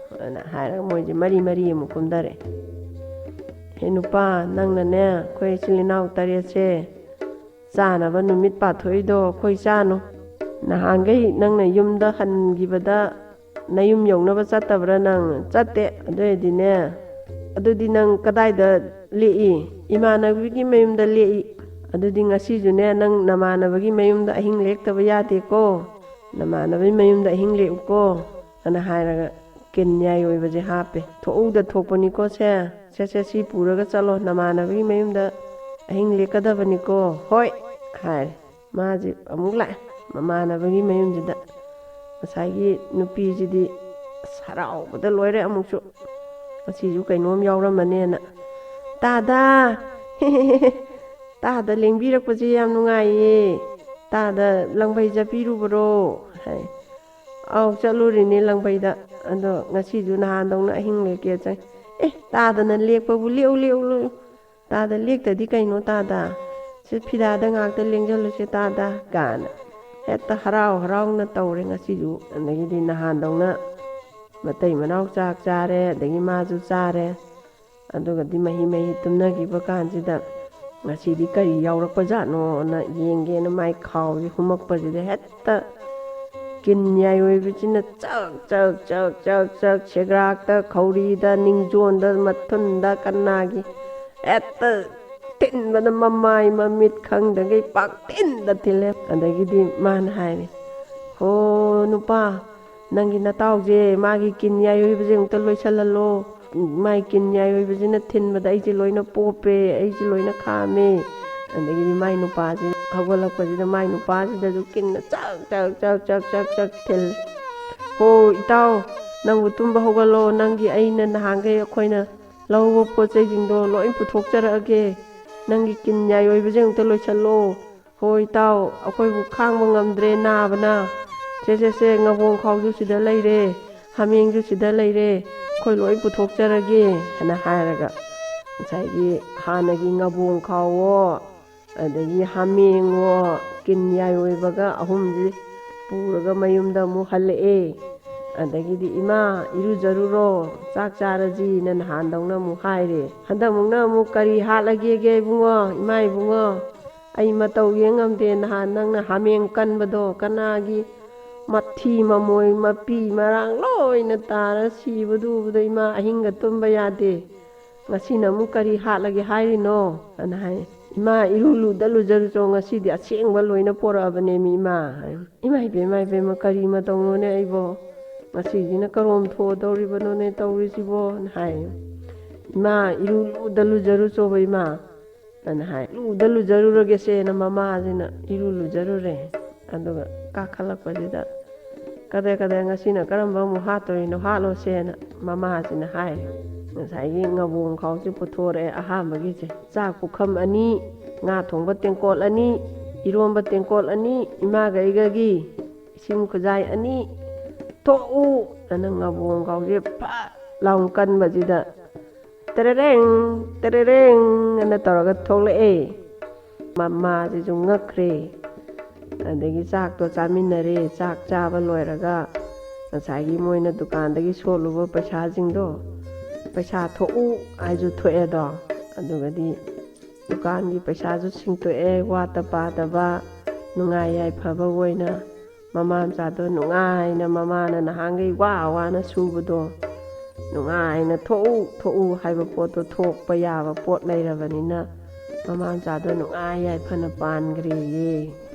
ꯑꯅ ꯍꯥꯏꯔꯒ ꯃꯣꯏꯁꯦ ꯃꯔꯤ ꯃꯔꯤ ꯑꯃꯨꯛ ꯀꯨꯝꯊꯔꯛꯑꯦ꯫ "ꯍꯦ ꯅꯨꯄꯥ, ꯅꯪꯅꯅꯦ ꯑꯩꯈꯣꯏ ꯏꯆꯤꯜ ꯏꯅꯥꯎ ꯇꯔꯦꯠꯁꯦ ꯆꯥꯅꯕ ꯅꯨꯃꯤꯠ ꯄꯥꯊꯣꯛꯏꯗꯣ ꯑꯩꯈꯣꯏ ꯆꯥꯅꯨ꯫ ꯅꯍꯥꯟꯈꯩ ꯅꯪꯅ ꯌꯨꯝꯗ ꯍꯟꯈꯤꯕꯗ ꯅꯌꯨꯝ ꯌꯧꯅꯕ ꯆꯠꯇꯕ꯭ꯔꯥ ꯅꯪ? ꯆꯠꯇꯦ꯫ ꯑꯗꯨ ꯑꯣꯏꯔꯗꯤꯅꯦ, ꯑꯗꯨꯗꯤ ꯅꯪ ꯀꯗꯥꯏꯗ ꯂꯦꯛꯏ? ꯏꯃꯥꯟꯅꯕꯤꯒꯤ ꯃꯌꯨꯝꯗ ꯂꯦꯛꯏ꯫ ꯑꯗꯨꯗꯤ ꯉꯁꯤꯁꯨꯅꯦ, ꯅꯪ ꯅꯃꯥꯟꯅꯕꯒꯤ ꯃꯌꯨꯝꯗ ꯑꯍꯤꯡ ꯂꯦꯛꯇꯕ ꯌꯥꯗꯦꯀꯣ꯫ ꯅꯃꯥꯟꯅꯕꯒꯤ ꯃꯌꯨꯝꯗ ꯑꯍꯤꯡ ꯂꯦꯛꯎꯀꯣ, ꯑꯅ ꯍꯥꯏꯔꯒ ꯀꯤꯟ ꯌꯥꯏ ꯑꯣꯏꯕꯁꯦ ꯍꯥꯞꯄꯦ꯫ "ꯊꯣꯛꯎꯗ ꯊꯣꯛꯄꯅꯤꯀꯣ ꯁꯦ꯫ ꯁꯦ, ꯁꯦ, ꯁꯤ ꯄꯨꯔꯒ ꯆꯠꯂꯣ, ꯅꯃꯥꯟꯅꯕꯒꯤ ꯃꯌꯨꯝꯗ ꯑꯍꯤꯡ ꯂꯦꯛꯀꯗꯕꯅꯤꯀꯣ꯫" "ꯍꯣꯏ" ꯍꯥꯏꯔꯦ꯫ ꯃꯥꯁꯦ ꯑꯃꯨꯛ ꯂꯥꯛꯑꯦ ꯃꯃꯥꯟꯅꯕꯒꯤ ꯃꯌꯨꯝꯁꯤꯗ꯫ ꯉꯁꯥꯏꯒꯤ ꯅꯨꯄꯤꯁꯤꯗꯤ ꯑꯁ ꯍꯔꯥꯎꯕꯗ ꯂꯣꯏꯔꯦ ꯑꯃꯨꯛꯁꯨ꯫ ꯉꯁꯤꯁꯨ ꯀꯩꯅꯣꯝ ꯌꯥꯎꯔꯝꯃꯅꯦꯅ꯫ "ꯇꯥꯗ!" "ꯇꯥꯗ ꯂꯦꯡꯕꯤꯔꯛꯄꯁꯦ ꯌꯥꯝ ꯅꯨꯡꯉꯥꯏꯌꯦ꯫ ꯇꯥꯗ ꯂꯪꯕꯩ ꯆꯠꯄꯤꯔꯨꯕ꯭ꯔꯣ?" ꯍꯥꯏ꯫ "ꯑꯧ, ꯆꯠꯂꯨꯔꯤꯅꯦ ꯂꯪꯕꯩꯗ꯫ ꯑꯗꯣ ꯉꯁꯤꯁꯨ ꯅꯍꯥꯟꯗꯧꯅ ꯑꯍꯤꯡ ꯂꯦꯛꯀꯦ ꯆꯪ꯫" "ꯑꯦ, ꯇꯥꯗꯅ ꯂꯦꯛꯄꯕꯨ, ꯂꯦꯛꯎ, ꯂꯦꯛꯎ, ꯂꯦꯛꯎ꯫ ꯇꯥꯗ ꯂꯦꯛꯇꯗꯤ ꯀꯩꯅꯣ ꯇꯥꯗ? ꯁꯤ ꯐꯤꯗꯥꯗ ꯉꯥꯛꯇ ꯂꯦꯡꯖꯜꯂꯨꯁꯦ ꯇꯥꯗ" ꯀꯥꯏꯅ ꯍꯦꯛꯇ ꯍꯔꯥꯎ ꯍꯔꯥꯎꯅ ꯇꯧꯔꯦ ꯉꯁꯤꯁꯨ꯫ ꯑꯗꯒꯤꯗꯤ ꯅꯍꯥꯟꯗꯧꯅ ꯃꯇꯩ ꯃꯅꯥꯎ ꯆꯥꯛ ꯆꯥꯔꯦ, ꯑꯗꯒꯤ ꯃꯥꯁꯨ ꯆꯥꯔꯦ꯫ ꯑꯗꯨꯒꯗꯤ ꯃꯍꯤ ꯃꯍꯤ ꯇꯨꯝꯅꯈꯤꯕ ꯀꯥꯟꯁꯤꯗ ꯉꯁꯤꯗꯤ ꯀꯔꯤ ꯌꯥꯎꯔꯛꯄꯖꯥꯠꯅꯣꯅ ꯌꯦꯡꯒꯦꯅ ꯃꯥꯏ ꯈꯥꯎꯁꯦ ꯍꯨꯝꯃꯛꯄꯁꯤꯗ ꯍꯦꯛꯇ ꯀꯤꯟ ꯌꯥꯏ ꯑꯣꯏꯕꯁꯤꯅ ꯆꯛ ꯆꯛ ꯆꯛ ꯆꯛ ꯆꯛ ꯁꯦꯒ꯭ꯔꯥꯛꯇ, ꯈꯧꯔꯤꯗ, ꯅꯤꯡꯖꯣꯟꯗ, ꯃꯊꯨꯟꯗ, ꯀꯅꯥꯒꯤ ꯍꯦꯛꯇ ꯊꯤꯟꯕꯗ ꯃꯃꯥꯏ ꯃꯃꯤꯠ ꯈꯪꯗꯈꯩ ꯄꯥꯛꯊꯤꯟꯗ ꯊꯤꯜꯂꯦ꯫ ꯑꯗꯒꯤꯗꯤ ꯃꯥꯅ ꯍꯥꯏꯔꯦ, "ꯍꯣ ꯅꯨꯄꯥ, ꯅꯪꯒꯤ ꯅꯇꯥꯎꯁꯦ ꯃꯥꯒꯤ ꯀꯤꯟ ꯌꯥꯏ ꯑꯣꯏꯕꯁꯦ ꯑꯃꯨꯛꯇ ꯂꯣꯏꯁꯜꯍꯜꯂꯣ꯫ ꯃꯥꯏ ꯀꯤꯟ ꯌꯥꯏ ꯑꯣꯏꯕꯁꯤꯅ ꯊꯤꯟꯕꯗ ꯑꯩꯁꯦ ꯂꯣꯏꯅ ꯄꯣꯞꯄꯦ, ꯑꯩꯁꯦ ꯂꯣꯏꯅ ꯈꯥꯝꯃꯦ꯫" ꯑꯗꯒꯤꯗꯤ ꯃꯥꯏ ꯅꯨꯄꯥꯁꯦ ꯍꯧꯒꯠꯂꯛꯄꯁꯤꯗ ꯃꯥꯏ ꯅꯨꯄꯥꯁꯤꯗꯁꯨ ꯀꯤꯟꯅ ꯆꯛ ꯆꯛ ꯆꯛ ꯆꯛ ꯆꯛ ꯆꯛ ꯊꯤꯜꯂꯦ꯫ "ꯍꯣ ꯏꯇꯥꯎ, ꯅꯪꯕꯨ ꯇꯨꯝꯕ ꯍꯧꯒꯠꯂꯣ, ꯅꯪꯒꯤ ꯑꯩꯅ ꯅꯍꯥꯟꯈꯩ ꯑꯩꯈꯣꯏꯅ ꯂꯧꯕ ꯄꯣꯠ ꯆꯩꯁꯤꯡꯗꯣ ꯂꯣꯏ ꯄꯨꯊꯣꯛꯆꯔꯛꯑꯒꯦ꯫ ꯅꯪꯒꯤ ꯀꯤꯟ ꯌꯥꯏ ꯑꯣꯏꯕꯁꯦ ꯑꯃꯨꯛꯇ ꯂꯣꯏꯁꯜꯂꯣ꯫ ꯍꯣ ꯏꯇꯥꯎ, ꯑꯩꯈꯣꯏꯕꯨ ꯈꯥꯡꯕ ꯉꯝꯗ꯭ꯔꯦ ꯅꯥꯕꯅ꯫ ꯁꯦ, ꯁꯦ, ꯁꯦ, ꯉꯕꯣꯡ ꯈꯥꯎꯁꯨ ꯁꯤꯗ ꯂꯩꯔꯦ, ꯍꯥꯃꯦꯡꯁꯨ ꯁꯤꯗ ꯂꯩꯔꯦ, ꯑꯩꯈꯣꯏ ꯂꯣꯏ ꯄꯨꯊꯣꯛꯆꯔꯒꯦ" ꯍꯥꯏꯅ ꯍꯥꯏꯔꯒ ꯉꯁꯥꯏꯒꯤ ꯍꯥꯟꯅꯒꯤ ꯉꯕꯣꯡ ꯈꯥꯎꯋꯣ, ꯑꯗꯒꯤ ꯍꯥꯃꯦꯡꯋꯣ, ꯀꯤꯟ ꯌꯥꯏ ꯑꯣꯏꯕꯒ ꯑꯍꯨꯝꯁꯤ ꯄꯨꯔꯒ ꯃꯌꯨꯝꯗ ꯑꯃꯨꯛ ꯍꯜꯂꯛꯑꯦ꯫ ꯑꯗꯒꯤꯗꯤ, "ꯏꯃꯥ, ꯏꯔꯨꯖꯔꯨꯔꯣ, ꯆꯥꯛ ꯆꯥꯔꯁꯤꯅ" ꯅꯍꯥꯟꯗꯧꯅ ꯑꯃꯨꯛ ꯍꯥꯏꯔꯦ꯫ ꯍꯟꯗꯛꯃꯨꯛꯅ ꯑꯃꯨꯛ, "ꯀꯔꯤ ꯍꯥꯠꯂꯒꯦꯒꯦ ꯏꯕꯨꯡꯉꯣ, ꯏꯃꯥ ꯏꯕꯨꯡꯉꯣ?" ꯑꯩ ꯃꯇꯧ ꯌꯦꯡ ꯉꯝꯗꯦ꯫ ꯅꯍꯥꯟ ꯅꯪꯅ ꯍꯥꯃꯦꯡ ꯀꯟꯕꯗꯣ, ꯀꯅꯥꯒꯤ ꯃꯊꯤ ꯃꯃꯣꯏ ꯃꯄꯤ ꯃꯔꯥꯡ ꯂꯣꯏꯅ ꯇꯥꯔ ꯁꯤꯕꯗꯨ ꯎꯕꯗ ꯏꯃꯥ ꯑꯍꯤꯡꯒ ꯇꯨꯝꯕ ꯌꯥꯗꯦ꯫ ꯉꯁꯤꯅ ꯑꯃꯨꯛ ꯀꯔꯤ ꯍꯥꯠꯂꯒꯦ ꯍꯥꯏꯔꯤꯅꯣ?" ꯑꯅ ꯍꯥꯏ꯫ "ꯏꯃꯥ, ꯏꯔꯨ ꯂꯨꯗ ꯂꯨꯖꯔꯨꯆꯣ, ꯉꯁꯤꯗꯤ ꯑꯁꯦꯡꯕ ꯂꯣꯏꯅ ꯄꯣꯔꯛꯑꯕꯅꯦ ꯃꯤ ꯏꯃꯥ", ꯍꯥꯏ꯫ "ꯏꯃꯥ ꯏꯕꯦꯝꯃ, ꯏꯕꯦꯝꯃ, ꯀꯔꯤ ꯃꯇꯧꯅꯣꯅꯦ ꯑꯩꯕꯣ? ꯉꯁꯤꯁꯤꯅ ꯀꯔꯣꯝ ꯊꯣꯛꯑꯗꯧꯔꯤꯕꯅꯣꯅꯦ ꯇꯧꯔꯤꯁꯤꯕꯣ?" ꯑꯅ ꯍꯥꯏ꯫ "ꯏꯃꯥ, ꯏꯔꯨ ꯂꯨꯗ ꯂꯨꯖꯔꯨꯆꯣꯕ ꯏꯃꯥ", ꯑꯅ ꯍꯥꯏ꯫ "ꯂꯨꯗ ꯂꯨꯖꯔꯨꯔꯒꯦꯁꯦꯅ ꯃꯃꯥꯁꯤꯅ ꯏꯔꯨ ꯂꯨꯖꯔꯨꯔꯦ꯫ ꯑꯗꯨꯒ ꯀꯥꯈꯠꯂꯛꯄꯁꯤꯗ, "ꯀꯗꯥꯏ ꯀꯗꯥꯏ, ꯉꯁꯤꯅ ꯀꯔꯝꯕ ꯑꯃꯨꯛ ꯍꯥꯠꯇꯣꯏꯅꯣ? ꯍꯥꯠꯂꯣꯁꯦꯅ" ꯃꯃꯥꯁꯤꯅ ꯍꯥꯏꯔꯦ꯫ ꯉꯁꯥꯏꯒꯤ ꯉꯕꯣꯡ ꯈꯥꯎꯁꯦ ꯄꯨꯊꯣꯔꯛꯑꯦ ꯑꯍꯥꯟꯕꯒꯤꯁꯦ꯫ ꯆꯥꯛ ꯄꯨꯈꯝ ꯑꯅꯤ, ꯉꯥ ꯊꯣꯡꯕ ꯇꯦꯡꯀꯣꯠ ꯑꯅꯤ, ꯏꯔꯣꯝꯕ ꯇꯦꯡꯀꯣꯠ ꯑꯅꯤ, ꯏꯃꯥꯒ ꯑꯩꯒꯒꯤ ꯏꯁꯤꯡ ꯈꯨꯖꯥꯏ ꯑꯅꯤ, "ꯊꯣꯛꯎ!" ꯑꯅ ꯉꯕꯣꯡ ꯈꯥꯎꯁꯦ ꯐꯠ ꯂꯥꯎ ꯀꯟꯕꯁꯤꯗ, "ꯇꯦꯔꯦꯔꯦꯡ, ꯇꯦꯔꯦꯔꯦꯡ" ꯑꯅ ꯇꯧꯔꯒ ꯊꯣꯛꯂꯛꯑꯦ꯫ ꯃꯃꯥꯁꯤꯁꯨ ꯉꯛꯈ꯭ꯔꯦ꯫ ꯑꯗꯒꯤ ꯆꯥꯛꯇꯣ ꯆꯥꯃꯤꯟꯅꯔꯦ꯫ ꯆꯥꯛ ꯆꯥꯕ ꯂꯣꯏꯔꯒ ꯉꯁꯥꯏꯒꯤ ꯃꯣꯏꯅ ꯗꯨꯀꯥꯟꯗꯒꯤ ꯁꯣꯜꯂꯨꯕ ꯄꯩꯁꯥꯁꯤꯡꯗꯣ, ꯄꯩꯁꯥ ꯊꯣꯛꯎ ꯍꯥꯏꯁꯨ ꯊꯣꯛꯑꯦꯗꯣ꯫ ꯑꯗꯨꯒꯗꯤ ꯗꯨꯀꯥꯟꯒꯤ ꯄꯩꯁꯥꯁꯨ ꯁꯤꯡꯇꯣꯛꯑꯦ, ꯋꯥꯠꯇ ꯄꯥꯗꯕ, ꯅꯨꯡꯉꯥꯏ ꯌꯥꯏꯐꯕ ꯑꯣꯏꯅ꯫ ꯃꯃꯥ ꯃꯆꯥꯗꯣ ꯅꯨꯡꯉꯥꯏꯅ, ꯃꯃꯥꯅ ꯅꯍꯥꯟꯈꯩ ꯋꯥ ꯋꯥꯅ ꯁꯨꯕꯗꯣ, ꯅꯨꯡꯉꯥꯏꯅ "ꯊꯣꯛꯎ, ꯊꯣꯛꯎ" ꯍꯥꯏꯕ ꯄꯣꯠꯇꯣ ꯊꯣꯛꯄ ꯌꯥꯕ ꯄꯣꯠ ꯂꯩꯔꯕꯅꯤꯅ, ꯃꯃꯥ ꯃꯆꯥꯗꯣ ꯅꯨꯡꯉꯥꯏ ꯌꯥꯏꯐꯅ ꯄꯥꯟꯈ꯭ꯔꯦꯌꯦ꯫